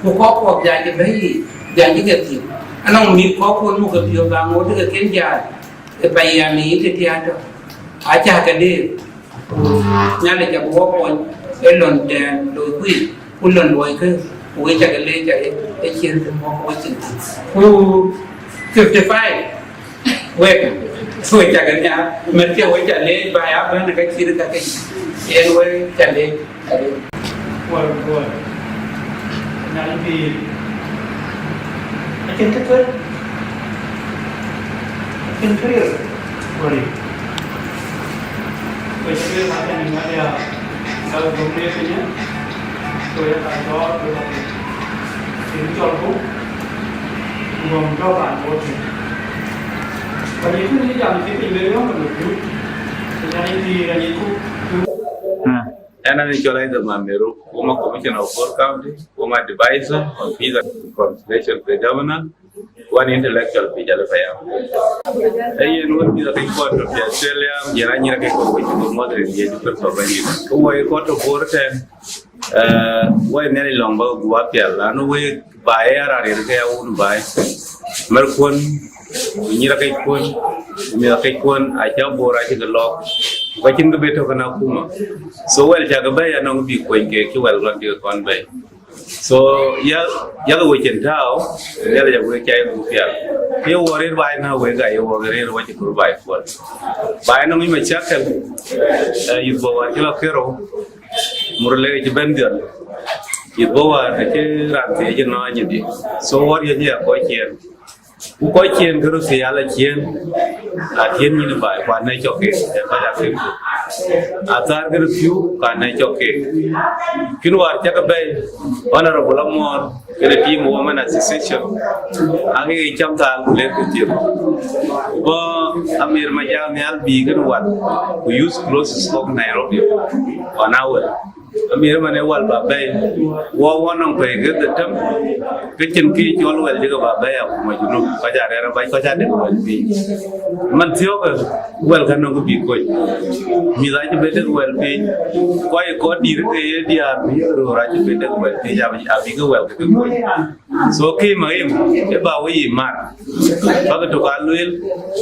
ku kɔ̈k kɔ̈k jacï bɛ̈i, jacï ke thïn. Anɔŋ mïth kɔ̈k kun muk ke piɔ̈ɔ̈th aŋoot ke ken jal ë payam yic tëthiatɔ, acä ke deer. Ku Nhialic abï wɔ kony ë lon tɛ̈ɛ̈n loi kuic, ku lon luɔikë, ku wek cakë leec arëët ë ciëën të mɔ̈k wecin. Ku fifty five wek, wek cakë nhiaar, mɛt cï wek ca leec ba ya bɛ̈n ë ka cït kakë, yen wek ca leec arëët. Wal, wal. Nhialic pïïr. Acïn kë tueŋ. Acïn kë riɛl. Wari. Wek cï riɛl ka cän ŋäth ya. Ka gɔ̈k riɛl piny ya. Wek ya ka jɔɔr, wek ya piny. Acïn cɔl ku. Ku gɔm jɔɔk an, wok piny. Wari, yïn cï jam cï piny le yɔ̈ɔ̈k në piu. Nhialic pïïr, Nhialic ku. Ah. Ɛn, ɛn cɔl Isaac Mamiru, former commissioner of Bor County, former advisor on peace and reconciliation to the governor, one intellectual pi Jale Payam. Ee yen wën mïth akëc kɔn tɔ̈ pi Australia, yen anyïr akëc kɔn wec ku mɔ̈th rin ye cï Pennsylvania. Ku wɔ ye kɔn tɔ̈ Bor tɛ̈n, eh, wɔ ye Nhialic lɔ̈ŋ ba gup apiɛl, anu wek Baai ë raan rin ke ya wun baai. Mɛ̈rkuɔn, ku nyïïrakëckuɔn, ku mïthakëckuɔn, acä Bor acï ke lɔɔk. Ku ka cïn kë bï tök kën akuma. So wɛl cä ke bɛ̈i anɔŋ bï kuɔny kek cï wɛl ɣɔn cï ke kɔn bɛ̈i. So ya, yakë wecin tääu, Nhialic abï wek cai ku pial. Ke ye wɔ rëër baai na wek, aye wɔ ke rëër wɔ cï kur baai puɔl. Baai anɔŋ yic macakël, eh, yïth bɔ̈ wään cï lɔ kerou, mur lek cï bɛ̈n dhiɔl. Yïth bɔ̈ wään acï raan thiëëc ënɔɔny ëdï. So wɔ riɔ̈c ya kɔc ciëën. Ku kɔc ciëën ke röt thiëëc ala ciëën, a ciëën nyïn baai, ku anɛ̈ cɔk keek, ë kɔc a kek. Athäär ke röt piu, ku anɛ̈ cɔk keek. Cïn wäär cäk bɛ̈i, Honorable Amɔɔr, kene team Women Association, aŋic cam thaal ku lek ku thiëp. Ku bɔ̈ Amir Majak Nhial bï kën wal, ku youth clothes kɔ̈k Nairobi, one hour. Amir man ë wal ba bɛ̈i, wɔ wɔ nɔŋ pɛ̈i ke dhetem, ke cïn kë cɔl wɛl cï ke ba bɛ̈i akuma Junub, kɔc aa rɛ̈ɛ̈r abac, kɔc aa dek wɛl piny. Man thiɔ̈kë, wɛl ka nɔŋ kë bï kony. Mïth acï bï dek wɛl piny, kɔc ë kɔc dïïr ke ye diäär bï röör acï bï dek wɛl piny, abï, abï ke wɛl ke kony. So kë muhim, ë ba we yï mar, bakë tök aa lueel,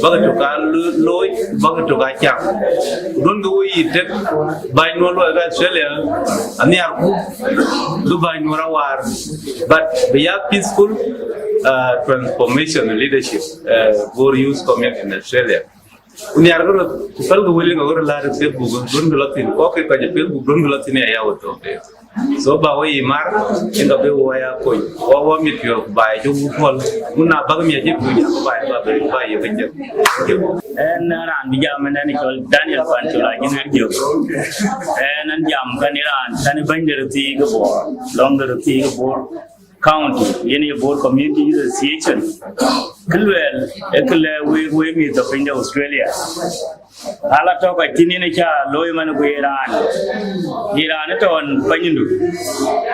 bakë tök aa lo-, looi, bakë tök aa cam. Ku duɔ̈nkë we yï tek bäny nuɔn luɔi ke Australia, anhiarku, bï bäny nuɔn awar. But bï ya peaceful, uh, transformation leadership, uh, Bor youth community in Australia. Ku nhiarkë röt, ku pälkë wël yen ke ɣöt laar ë Facebook, duɔ̈nkë lɔ thïn, kɔc ke kɔc ë Facebook, duɔ̈nkë lɔ thïn aya wä thok de. So ba we yï mar, yen ka bï wɔ ya kony. Wɔ wɔ mit piɔ̈ɔ̈th baai cï wut puɔl. Ku na bäk miɛt cï piu jam baai ba bï ba ye ke jël. Ɛn raan bï jam ɛn cɔl Daniel Pancol Ajïn Arjök. Ɛn, ɛn jam kɛn raan, kɛn bɛ̈ny de röt thii ke Bor, lɔŋ de röt thii ke Bor County, yen ye Bor Community Youth Association. Kë luɛɛl, ee kë lɛ̈k wek, wek mïth tɔ̈ piny de Australia. Ala tɔ̈ kɔc thïn yen ca looi man ku ye raan, ye raan ë tɔ̈ ɣɔn panyindu.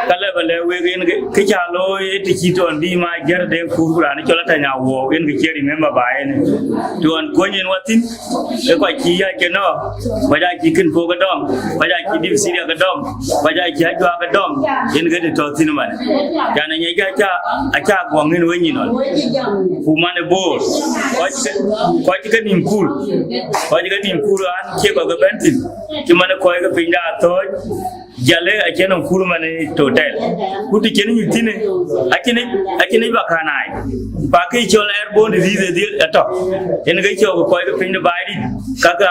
Ka lɛ ba lɛ̈k wek yen ke, ke ca looi ë të cï tɔ̈ ɣɔn bï ma jär de kur ku raan cɔl Atany Awuɔu yen ke cï remember ba yen. Të ɣɔn kuɔny yen wa thïn, ë kɔc cï yac ke nɔ̈k, kɔc aa cï kën pok ke dɔm, kɔc aa cï dip Syria ke dɔm, kɔc aa cï ajuak ke dɔm, yen ke të tɔ̈ thïn man. Can ë nyɛc aca, aca guɔŋ yen we nyin ɣɔn. Ku man ë Bor, kɔc ke, kɔc ke nïm kur, kɔc ke nïm kur an, cie kɔc ke bɛ̈n thïn, cï man ë kɔc ke piny da athööc, jale acïn nɔm kur man ë total. Ku të cïn nyuc thïn ë, acïn, acïn ba kanai. Pa ke cɔl airborne disease ë dhil atɔ̈. Yen ke cɔk kɔc ke piny de baai dït, kaka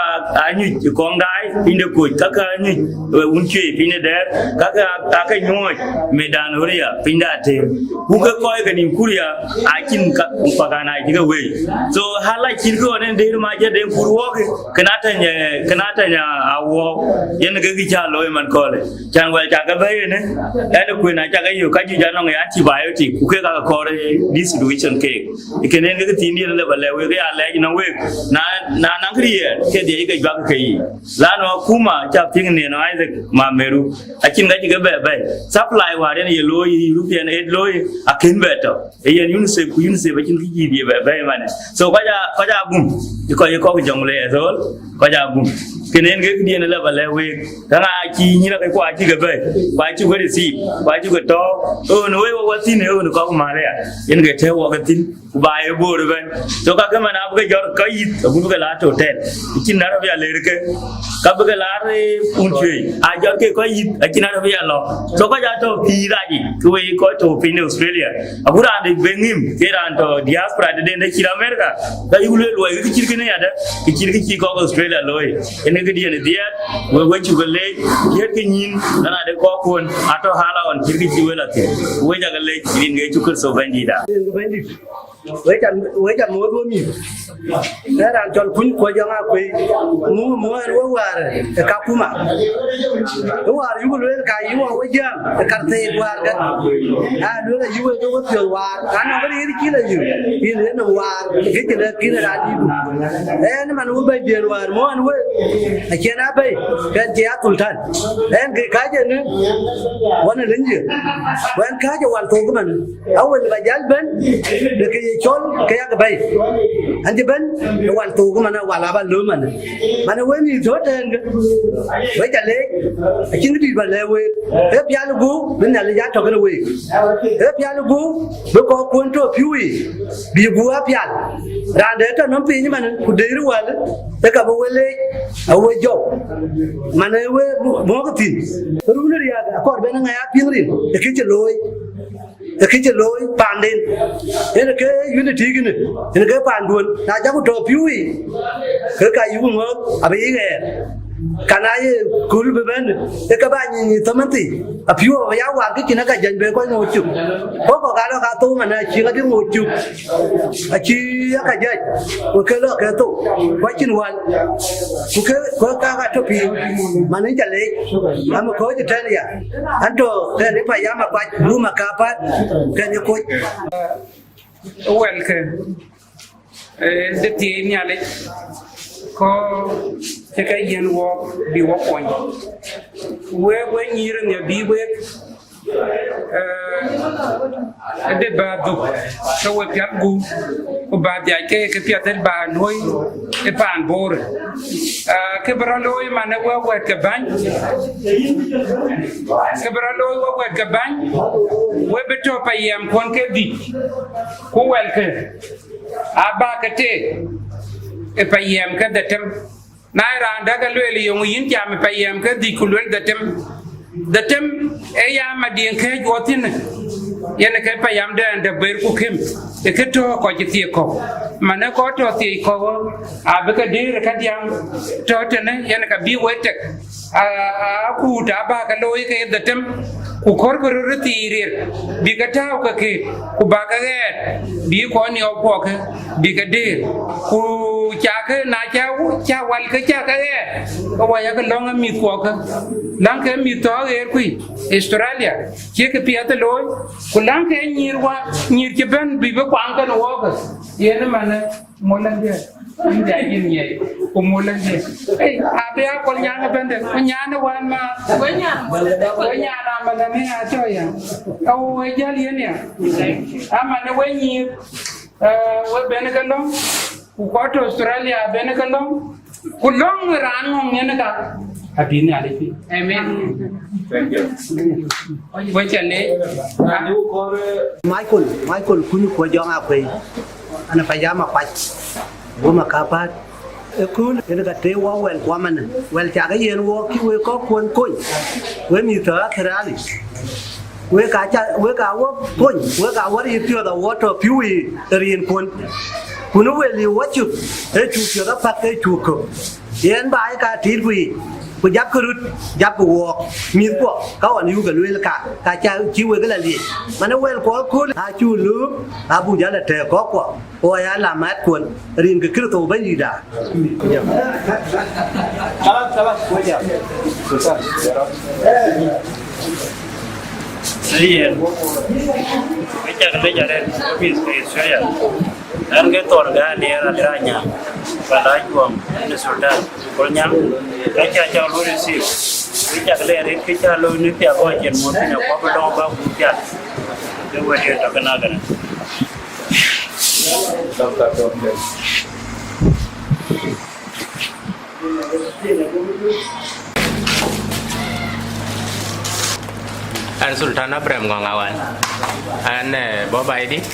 anyuc kɔŋ daai piny de koc, kaka anyuc, eh, wun cuëëc piny de dɛɛr, kaka ake nyuɔɔc medan huria piny de atem. Ku ke kɔc ke nïm kuria acïn ka, pa kanai cï ke wei. So hala cït ke ɣɔn en dëër ma jär de kur wɔɔk, kën Atany, eh, kën Atany Awuɔu, yen ke kï ca looi man kɔlë. Can wɛl ca ke bɛ̈i ënë, ɛn ë kuën aca ke yök ka juëc anɔŋ antibiotic, ku kek aa ke kɔɔr ë this situation keek. Ë kënë en ke thiin diɛn lë ba lɛ̈k wek, ke ya lɛc nɔŋ wek, na, na naŋ kë riɛɛr, ke dhiɛc ke juak ke yiic. Lanu akuma ca piŋ nin Isaac Mameru, acïn ka cï ke bɛ bɛ̈i. Supply wäär yen ye looi, European aid looi, akën bɛ tɔ̈. Ee yen UNICEF, ku UNICEF acïn kë cï dhie bɛ bɛ̈i man. So kɔc aa, kɔc aa gum, ë kɔc, ë kɔc Jonglei as all, kɔc aa gum. Kënë en ke këdiɛn lë ba lɛ̈k week, ka ŋa cï nyïïr ke ku acï ke bɛ̈i, ku acï ke receive, ku acï ke tɔ̈ɔ̈u. Ɣön wek wek wa thïn, ɣön kɔ̈k mal aya, yen ke tɛ̈ɛ̈u wɔ ke thïn, ku ba ye Bor ëbɛ̈n. So ka ke man abï ke jɔt kɔc yith, abï ke la total. Cïn na rɔt bï ya ler ke, ka bï ke laar, eh, wun cuëëc. A jɔt ke kɔc yith, acïn na rɔt bï ya lɔ. So kɔc aa tɔ̈ pïïr rac yic, ke wek kɔc tɔ̈ piny de Australia. Agut raan de bï ŋïm, ke raan tɔ̈ diaspora tëden de cït America, ka yïk lueel luɔi kë cït kënë yadë, kë cït kë cï kɔc Australia looi. Yen ë këdiɛn ë dhiɛɛt, wek, wek cuk ke leec, dhiɛɛt ke nyïn, na de kɔckuön, atɔ̈ hala ɣɔn cït kë cï wek la thïn. Wek cak ke leec, rin ke Yecu Kërtho Bɛ̈nydïïtda. Wek ca, wek ca moth we mïth. Ee raan cɔl Kuny Kuɔc Jɔŋ Akuei. Mu, mu ɛn we wäär ë Kakuma. Ë wäär yuk lueel ka yï wɔ we jam ë karthek wäär kë. Aa lueel ayï we ke we piɔ̈ɔ̈th wäär. Ka nɔŋ kënë yen cï la yï. Yen yen nɔm wäär. Kë cï lɛ̈k kïn raan dït. Ɛn man we bɛ̈nydiɛn wäär mu ɛn we. Acïn abɛ̈i. Kɛn cï a Thultan. Ɛn kë kääc ënë. Wan ë lëny ye. Wɛn kääc ë wal thok ëmën. Awël ba jäl bɛ̈n, de ke ye cɔl, ke yak bɛ̈i. An cï bɛ̈n, ë wal thok man, ë wal aba löm man. Man ë wen yï tɔ̈ tɛ̈ɛ̈n ke, wek ca leec, acïn kë dït ba lɛ̈k week. Ee pial gup, bï Nhialic ya tɔ̈ kënë week. Ee pial gup, bï kɔckuön tɔ̈ pïu yiic, bï gup a pial. Raan de tɔ̈ nɔm piny man, ku dëër wal, ee ka bï we leec, a we jɔu. Man ë we mɔ̈k thïn. Run riääk, akɔɔr bɛ̈n ŋa ya piŋ rin, ë kë cï looi. Ë kë cï looi paanden, yen ke unity kënë, yen ke paanduön. Na jɔku tɔ̈ pïu yiic, ke ka yïku ŋɔ̈ɔ̈th abï yï ɣɛɛr. Ka na ye kööl bï bɛ̈n, ke ke ba nyic nyic thɔ̈m ënë thii, apïu abï ya war kë cïn ë ka jäny bï kɔc ŋoot cök. Kɔc kɔ̈k aa lɔ ka thou man, acï ŋadï ŋoot cök. Acï ë ka jäc, ku ke lɔ ke thou, ku acïn wal. Ku ke, ku ka ka tɔ̈ pïïr, man ë ca leec, am kɔ̈ɔ̈c ëtɛ̈ɛ̈n ya. An tɔ̈ kɛn ë payam akuac, bum akapat, kɛn ë koc. Wɛlkë, eh, de thiëëc Nhialic, kɔc cï ke yiɛ̈n wɔɔk bï wɔ kuɔny. Wek, wek nyïïr ë nhial bï wek, eh, de bä dhuk, ke we piath gup, ku bä dhiac ke, ke piath ë bä luöi ë paan Bor. Ah, kë bï rɔt looi man ë we wɛ̈t ke bäny, kë bï rɔt looi we wɛ̈t ke bäny, we bï tɔ̈ payɛɛmkuɔn ke dhïc, ku wɛlkë, aa bä ke teek ë payɛɛm ke dhetem. Na ye raan däk ke lueel yöŋ yïn cam ë payɛɛm ke dhïc ku luel dhetem, dhetem ee ya Madiŋ kɛ̈ɛ̈c wɔ thïn, yen ke payamdɛn de ber ku këm, ë kë tɔ̈ kɔc ë thiëëk kɔ̈u. Man ë kɔc tɔ̈ thiëëc kɔ̈u, abï ke dëër ë kadiäŋ tɔ̈ tënë, yen ka bï wek tek. A, a, akut abä ke looi ke dhetem, ku kɔ̈rkï röt ë thii riɛr, bï ke tääu ke ke, ku bä ke ɣɛɛt, bï kɔc niɔp kuɔkë, bï ke dëër. Ku cakë, na ca, ca wal ke cakë ɣɛɛt, ke wɔ yakë lɔ̈ŋ ë mïth kuɔkë, läŋkë mïth tɔ̈ ɣeer kui Australia, cïkë piɛth ë looi, ku läŋkë nyïïr wa, nyïïr cï bɛ̈n bï bï kuaŋ kɛn wɔɔkë, yen ëmënë mol ëndiɛ̈. Yïn ja yïn ye, ku mul ëndï. Ei, abï a kol nyan ëbënde, ku nyan ë wän ma. Wë nyan, wë nyan amënë ni atɔ̈ ya. Ka wë jäl yen ya. Amanë wë nyïïr, eh, wë ben ke lɔ̈ŋ, ku kɔc tɔ̈ Australia ben ke lɔ̈ŋ, ku lɔ̈ŋ raan ŋɔ̈ŋ yen ka. Abï Nhialic pï. Amen. Thank you. Wë ca leec. Michael, Michael Kuny Kuɔc Jɔŋ Akuei. An pajama kuac. Woma kapäät. Ëkööl yen ka tëë wɔ wɛl kuɔmënë, wɛl cakë yen wɔ kï wek kɔ̈k kuɔn kony, wek mïth tɔ̈ Australia. Wek aa ca, wek aa wɔ kony, wek aa wɔ riit piɔ̈ɔ̈th awɔ tɔ̈ pïu yiic ë rin kuɔn. Ku në wël yï wɔ cök, ee cuk piɔ̈ɔ̈th apäk ke cuk kök. Yen baai ka tiit ku yiic, ku japkï röt, japkï wɔɔk, mïthkuɔ, ka ɣɔn yuk ke lueel ka, ka ca cï wek la liec. Manë wɛl kuɔ ëkööl, aa cuk lööm, abuk jäl a tɛ̈ɛ̈k kɔ̈kkuɔ. Ku aya la mat kuɔn, rin ke Kërtho Bɛ̈nydïïtda. Kalas, kalas, wek ya. Sultan, ya Rab. Yen. Wek cak lec arëët, wek mïth ke Australia. An ke thɔn ga liɛɛr an ranya. Ba la juɔm, ni Sultan, Kol Nyaŋ. Wek ca cak lu receive. Wek cak lec arëët, ke ca lo ni piath wɔ cen mɔ̈th piny akuɔp dɔŋ ba ku piath. Ke wek ye tɔ̈ ke na gɛn. An Sultan Abraham Ŋɔŋ Awan. An, eh, bɔ̈ baai dït,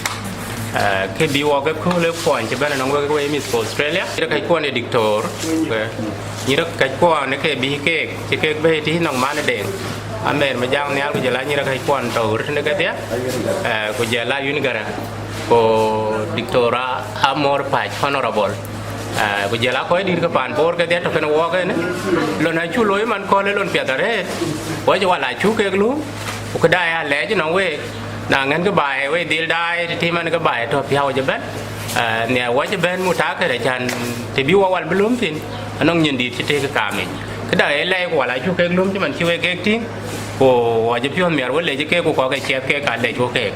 eh, ke bï wɔ ke kööl ë kuɔny cï bɛ̈n ënɔŋ wek, wek mïth ke Australia. Nyïïr käckuɔn ë diktor, eh, nyïïr käckuɔn ë ke bï keek, cï kek bɛ̈i tïï nɔŋ man ë Deŋ. Amer Majaŋ Nhial, ku jɔl a nyïïr käckuɔn tɔ̈ ɣöt tënë kedhie, eh, ku jɔl a Yun Gäräŋ, ku Diktor Amor Pac, Honorable. Eh, ku jɔl a kɔc dït ke pan Bor kedhie tɔ̈ kenë wɔɔk ënë, lon acuk looi man kööl ë lon piɛth arëët, wɔ cï wal acuk kek luui, ku këda ya lɛɛc ënɔŋ week, na ŋɛ̈n kë baai, wek dhil daai, tëtïï man kë baai tɔ̈ piɔ̈u cï bɛ̈n, eh, nhiaar wɔ cï bɛ̈n mutaakid, acän të bï wɔ wal bï lööm thïn, anɔŋ nyin dït cï tëëk kaamic. Këda ë lɛɛc ku wal acuk kek lööm cï man cï wek kek tïŋ, ku wɔ cï piɔ̈ɔ̈th miɛt wek lec keek, ku kɔ̈k ke ciɛth keek ka lec wek keek.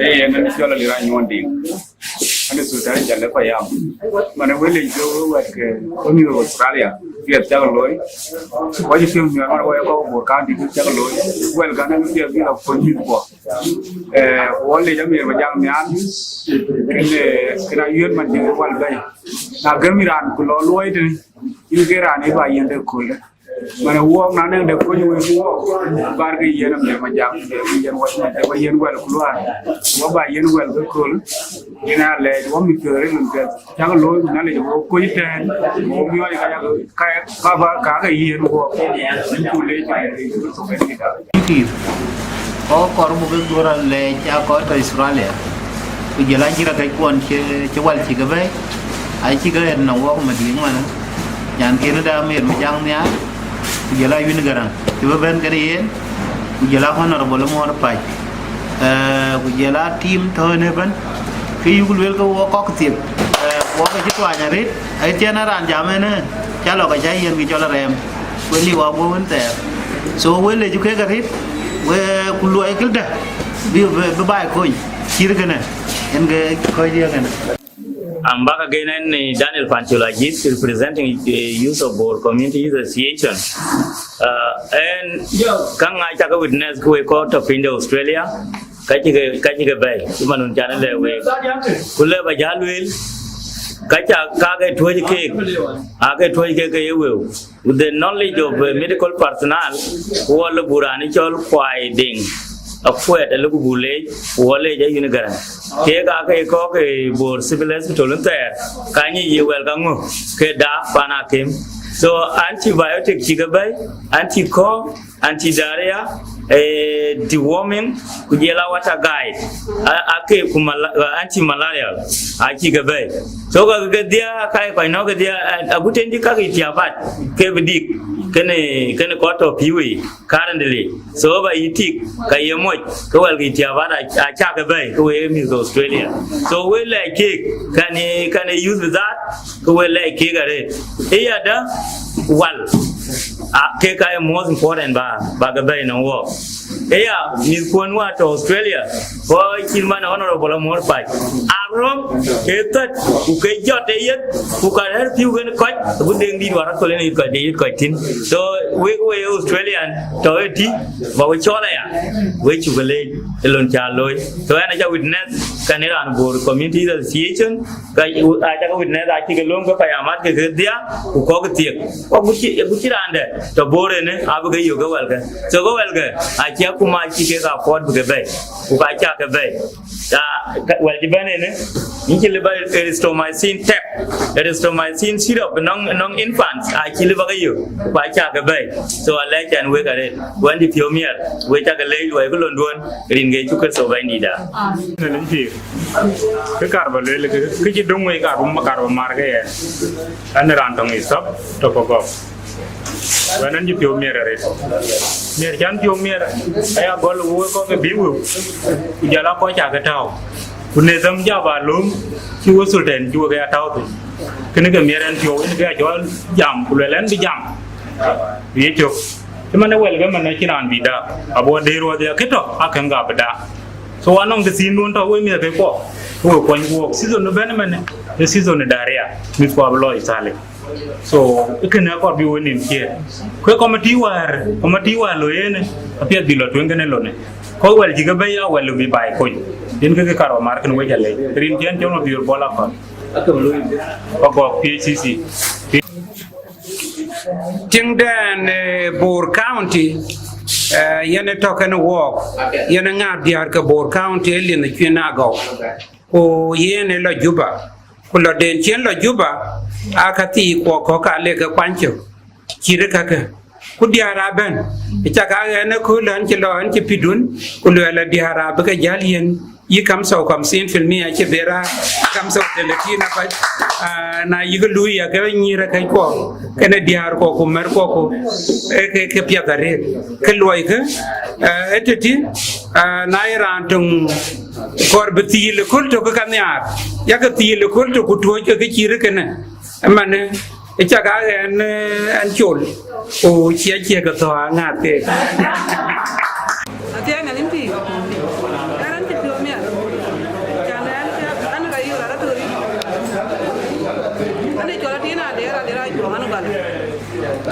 Ee, yen ënë cɔl Alira Nyuɔn Diŋ. Ënë Sultan Jale Payam. Manë wël yic ke wek wɛ̈t ke wek mïth Australia, piɛth cak looi. Wɔ cï piɔ̈ɔ̈th miɛt man wɔ ye kɔc Bor County cak looi. Wɛl kan ënë piɛth bï la kuɔny mïthkuɔ. Eh, wɔ lec Amer Majaŋ Nhial, kënë, kënë ayuɛ̈t man cï wal bɛ̈i. Na gɛ̈m raan ku lɔ luɔi tënë, yïn ke raan ë ba yiɛ̈n de kööl. Manë wɔɔk na nɛ̈ŋ de kony wek wɔɔk, bar ke yiɛ̈n Amer Majaŋ, ke yiɛ̈n wɔ, ke wɔ yiɛ̈n wɛl ku luaar. Wɔ ba yiɛ̈n wɛl ke kööl, yen a lɛɛc wɔ mïth ke ril ke cak looi, ku na lec wɔ kony tɛ̈ɛ̈n, wɔ miɔɔc ka yak, ka, ka ba, ka ke yiɛ̈n wɔɔk, yïn ku lec, yïn ku lec. Kɔc kɔɔr buk ke dhuɔ̈r alɛɛc aa kɔc tɔ̈ Australia, ku jɔl a nyïïr käckuɔn cï, cï wal cï ke bɛ̈ɛ̈i, acï ke ɣet nɔŋ wɔɔk Madiŋ manë, nyankiɛ̈n de Amer Majaŋ Nhial, ku jɔl a Yun Gäräŋ, cï bï bɛ̈n kenë yen, ku jɔl a Honorable Amor Pac, eh, ku jɔl a team tɔ̈ ënë ëbɛ̈n, ke yuk lueel ke wɔ kɔ̈k thiek, eh, wɔ ke cï tuany arëët, acïn raan jam ënë, ca lɔ ke ca yiɛ̈n kë cɔl arɛɛm. Wek liu aguɔ wën thɛɛr. So wek lec kek arëët, wek ku luɔi këdë bï, bï, bï baai kony cït kënë, yen ke kɔc diɛ̈ kënë. I'm back again, and, uh, Daniel Panchol Ajith, representing, uh, Youth of Bor Community Youth Association. Uh, and käŋ aa cak witness ke wek kɔc tɔ̈ piny de Australia, ka cï ke, ka cï ke bɛ̈ɛ̈i, cï man wën can lɛ̈k wek. Ku lëu ba jäl lueel, ka ca, ka ke tuɔ̈c keek, aa ke tuɔ̈c keek ke ye wëu. With the knowledge of, uh, medical personnel, ku wɔ lɔ buk raan cɔl Kuai Deŋ Akuɛt, alɔ ku buk leec, ku wɔ leec a Yun Gäräŋ. Keek aa ke kɔ̈k ke Bor Civil Hospital ënë thɛɛr, ka nyic ye wɛl ka ŋö, ke da pan akïm. So antibiotic cï ke bɛ̈ɛ̈i, anti-cough, anti-diarrhea, eh, deworming, ku jɔl a water guide, a, a ke ku mala-, anti-malarial, acï ke bɛ̈ɛ̈i. So ka ke dhiɛl, ka ye kɔc nɔ̈k ke dhiɛl, a, agut tɛ̈n cï ka ke tiapat, ke bï dik, kënë, kënë kɔc tɔ̈ pïu yiic currently. So ba yï tik, ka ye moc, ke wɛl ke tiapat a, a cak ke bɛ̈ɛ̈i, ke wek mïth Australia. So wek lɛc keek, can ye, can ye use with that, ke wek lɛc keek arëët. Ë yadë, wal. Kek ka ye most important ba ba ke bɛ̈i nɔŋ wɔɔk. Ëya, mïthkuɔn wä tɔ̈ Australia, kɔc cït man Honorable Amor Pac, a röm ë thät, ku ke jɔt ë yeth, ku ka rɛ̈ɛ̈r pïu kën kɔc, ku deŋ dït wär aköl ë yeth kɔc, de yeth kɔc thïn. So wek we Australian tɔ̈ ëtï, ba we cɔl aya, we cuk leec ë lon cä looi. So ɣɛn aca witness, kɛn ë raan Bor Community Association, ka aca ke witness, acï ke lööm ke payam mat ke ke dhia, ku kɔ̈k thiek. Ku cï ku cï raan dɛ tɔ̈ Bor ënë, abï ke yök ke wɛlkë. So ke wɛlkë, acï akuma cï kek afford bï ke bɛ̈i, ku ka cä ke bɛ̈i. Wɛl cï bɛ̈n ënë, yïn cï lëbä erythromycin tɛk, erythromycin syrup nɔŋ nɔŋ infants, acï lëbä ke yök, ku ka cä ke bɛ̈i. So alɛc ɛn wek arëët, wɛn dï piɔ̈u miɛr, wek cä ke leec luɔi ke londuön, rin ke Yecu Kërtho Bɛ̈nydïïtda. Në liny pïïr, kë kar bä lueel, kë kë cï döŋ wei kar bä kar bä mar ke yɛn. Ɛn raan tɔŋ ë thɔ̈p tɔ̈ bä gɔ̈k. Wɛn ɛn cï piɔ̈u miɛr arëët. Miɛr cän piɔ̈u miɛr, aya gɔl wek kɔ̈k ke bï wëu, ku jɔl a kɔc cä ke tääu. Ku në dhäm ja bä lööm, cï we thultɛn cï wek ya tääu thïn. Kënë ke miɛr ɛn piɔ̈u, en ke ya cɔl jam, ku luɛl ɛn bï jam. Ku ye cök. Cï man ë wɛl ke man acïn raan bï dak, abuɔ deer wä dhia kë tɔ̈, akëŋ ka bï dak. So anɔŋ të thiin duön tɔ̈ wek miɛ̈thëkuɔ, ke we kuɔny guɔ̈k. Season ëbɛ̈n ëmënë, ë season ë diarrhea, mïthkuɔ abï lɔ ë thali. So ë kënë akɔr bï we nïm ciëër. Ku ë committee wäär, committee wäär loi ënë, apiɛth bï lɔ tueŋ kënë lonë. Kɔc wɛl cï ke bɛ̈i a wɛl bï baai kony. Yen ke kë karou mar kënë wec alec. Rin cï ɛn cɔl Mabiöör Bol Akɔl. Ba gɔ̈k P H C C. Tiŋdɛn ë Bor County, yen ë tɔ̈ kënë wɔɔk, yen ë ŋaap diäär ke Bor County ë liɛnh ë cuin agɔu. Ku yen ë lɔ Juba, ku lɔ den cien lɔ Juba, aa ka thii kuɔ kɔ̈k ka le ke kuany cök, cït ë kakë. Ku diäär abɛ̈n, ë cak a ɣɛn ë kööl ɣɛn cï lɔ ɣɛn cï pïdun, ku luɛɛl ë diäär abï ke jäl yen. Yï kamsa u kamsin filmia cï bï raar, kamsa u thelathina kɔc, na yïk luui ya ke nyïïr ë kɛckuɔ, kënë diäärkuɔ ku märkuɔ ku, ke piath arëët. Ke luɔikë, ë tëtï, na ye raan töŋ kɔɔr bï thiil ë köl tök ke ka nhiaar, yakë thiil ë köl tök ku tuɔ̈ɔ̈ckë ke cït ë kënë. Ëmanë, ë cak a ɣɛn ɛn col, ku cie cie ke thɔ̈ aŋäth keek. Athiɛɛi Nhialic pïïr, ɣɛn raan cï piɔ̈u miɛt, can ɣɛn, ɣɛn ka yï rɔt atöri. Ɣɛn ë cɔl Atin Adeer, Adeer Ajuɔŋ, ɣɛn gɔl.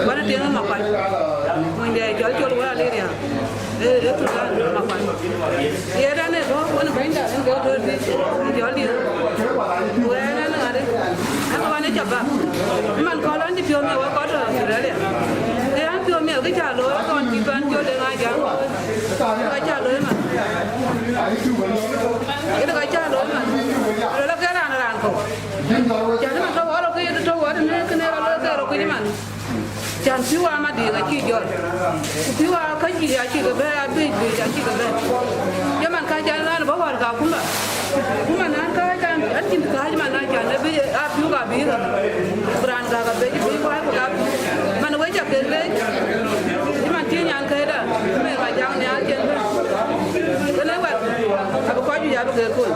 Ɣɛn ë tiŋ ë Makuac, mony dɛ cɔl col wä Adeer ya. Ee, ee, Sudan, Makuac. Ye dan e go, wani benda, en go to di, jol di. Wena na ngadi. Ako wane chabab. Man ko lan di pion me wa ko to Australia. E an pion me ga cha lo, ko an di ban jol de nga ja. Ga cha lo man. Ina ga cha lo man. Lo la ke ran ran ko. Cha ni man to wa lo ke to wa ne ke ne lo ke ro ku ni man. Can pïu aa Madiŋ acï jɔl, ku pïu aa Kajuëc acï ke bɛ̈ɛ̈i, aa Biëc Biëc acï ke bɛ̈ɛ̈i. Ye man ka can raan bä wäär ka kumba, kumba naan kääc an, an cïn kääc man na can ë bï aa pïu ka bï ɣäm. Ku raan ka ka bec bï wäär ku ka pïu. Man wec ca kek leec, cï man cï nyan kɛ̈ɛ̈da, me ka jaŋ nhial cen bɛ̈n. Kënë wɛ̈t, abï kɔc juëc abï kek kööl.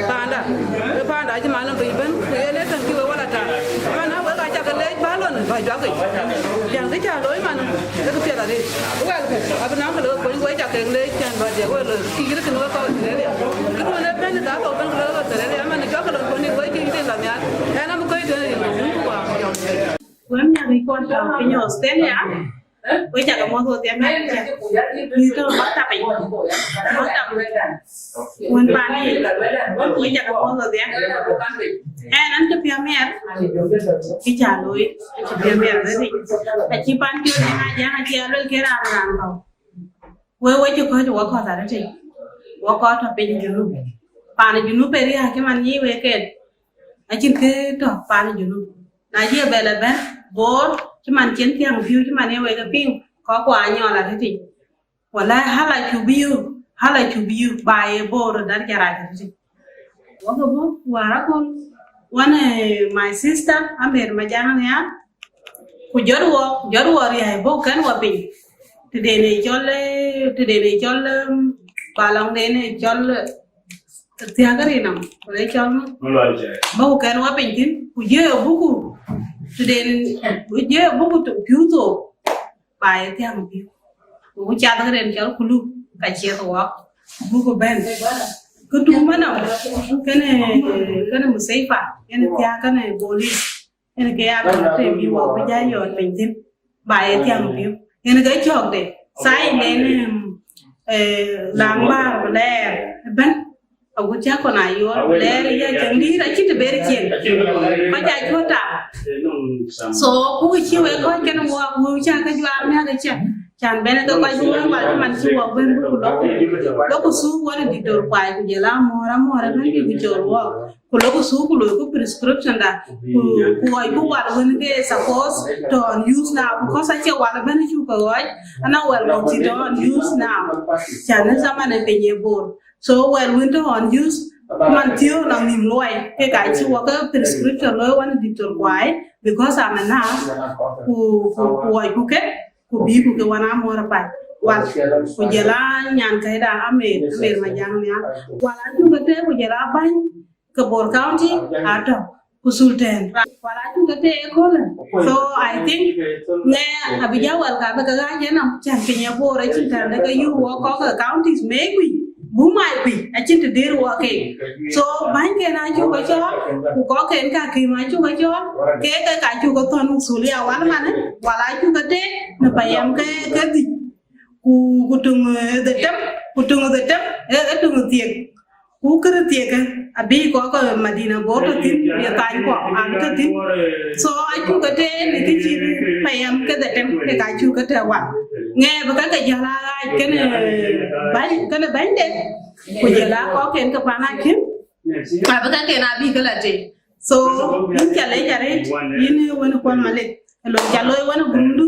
Paanda, ë paanda acï man nɔm piny bɛ̈n, ku yen ee tɛ̈n cï we wala taar. Man, na wek aa cak ke leec bä lon bä juak yic. Yɛn kë cä looi man, ee kë piɛth arëët. Wɛlkë, abï naŋ kë lɔ kony wek cak kek leec cän bä diɛk wek lɔ kï yïr kën wek kɔc Australia. Këduön ee bɛ̈n ka kɔ̈k bɛ̈n kë lɔ Australia, man, juak kë lon kony wek cï yïn lɔ nhial. Ɣɛn abï kɔc tënë rin wun ku wa jɔl. Wek miäk rickuɔn tɔ̈ piny Australia. Wek cak ke muɔ̈th wodhia, mɛn cak. Yï tɔ̈ maktab piny. Maktab wën pan yï. Wek cak ke muɔ̈th wodhia. Ɛn, ɛn cï piɔ̈u miɛt. Kë cä looi, cï piɔ̈u miɛt arëtic. Acï pan piɔ̈u yen a jäŋ, acï a luel ke raan raan kɔ̈u. Wek, wek cï kɔ̈c wek kɔ̈th arëtic. Wek kɔ̈th tɔ̈ piny Junub. Pan Junub ë riääk cï man yï wek ken. Acïn kë tɔ̈ pan Junub. Na ye bɛ lɔ bɛ̈n Bor, cï man cïn thiäŋ pïu, cï man ye wek e piŋ, kɔc ku anyɔl arëtic. Wala hala cu bï yök, hala cu bï yök, ba ye Bor där cä rac arëtic. Wok ë buk wäär akun, wan, eh, my sister, Amer Majang Nhial, ku jɔt wɔ, jɔt wɔ riäi buk kɛn wɔ piny. Tëden ë cɔl, eh, tëden ë cɔl, em, ba lɔŋden ë cɔl, eh, thiäk ë rinɔm, wala cɔl ŋö? Bä ku kɛn wä piny thïn, ku jiëë buku, tëden, ku jiëë buku të piu thok, ba ye thiäŋ piu. Ku cath ke rin cɔl kulu ka ciɛth wɔk buk bɛ̈n. Ke tum ënɔm, kënë kënë Musaifa, kënë thiääk, kënë bolis, kënë ke ya ka te bï wɔk bï jai yɔɔt piny thïn, ba ye thiäŋ piu. Kënë ke cɔk de sai nen, eh, laŋ bäär ku lɛɛr ëbɛ̈n. Agut cä kɔn a yɔɔl lɛɛr ya cäŋ dïïr acïn të ber cieŋ. Kɔc a cuɔt tap. So ku cï wek kɔc kën wɔk wëu cä ke juaar miäk ëcä. Can bɛn ke kɔc bï wëu wal cï man cï wɔk bɛn bï ku lok. Lok ku thuk wän ë diktor kuai ku jël amɔ̈ɔ̈r amɔ̈ɔ̈r ëbɛ̈n bï ku cɔl wɔk. Ku lok ku thuk ku loi ku prescription da. Ku ku ɣɔc ku wal wën ke suppose to on use now because acie wal ëbɛ̈n cuk ke ɣɔc. Ana wal wën cï to on use now. Can ë zaman ë piny ë bor. So wal wën to on use man thiɔ̈k nɔŋ nïm luɔi ke ka cï wɔ ke prescription luɔi wän diktor kuai because I'm a nurse ku ku ku wai ku ke ku bï ku ke wan amɔ̈ɔ̈r apac wal ku jël a nyan kɛda amer amer ma jaŋ nhial wal a cuk ke te ku jël a bäny ke Bor County atɔ̈ ku Sultan wal a cuk ke te ëköölë. So I think ŋɛ abï ja wal ka bï ke ɣaac ënɔm can piny ë Bor acïn tɛ̈n de ke yuk wɔ kɔk ke counties mek wïc buk mac piny acïn të dëër wɔ keek. So bänyken acuk ke cɔɔl ku kɔcken ka kïm acuk ke cɔɔl kek ke ka cuk ke thɔn masulia wal manë wal acuk ke teek në payam ke ke dhïc ku ku töŋ dhetem ku töŋ dhetem ë töŋ thiek. Ku kërë thiekë abï kɔk ke Madina Bor tɔ̈ thïn ye thany kuɔ abï tɔ̈ thïn. So acuk ke teek në kë cï payam ke dhetem kek acuk ke tɛ̈ wal ŋɛ bï ka ke jäl a ɣaac kënë bäny kënë bänyde ku jël a kɔcken ke pan akïm abï kaken abï ke la teek. So yïn ca lec arëët yïn wën kuɔl malek ë lon ca loi wën gurumdu.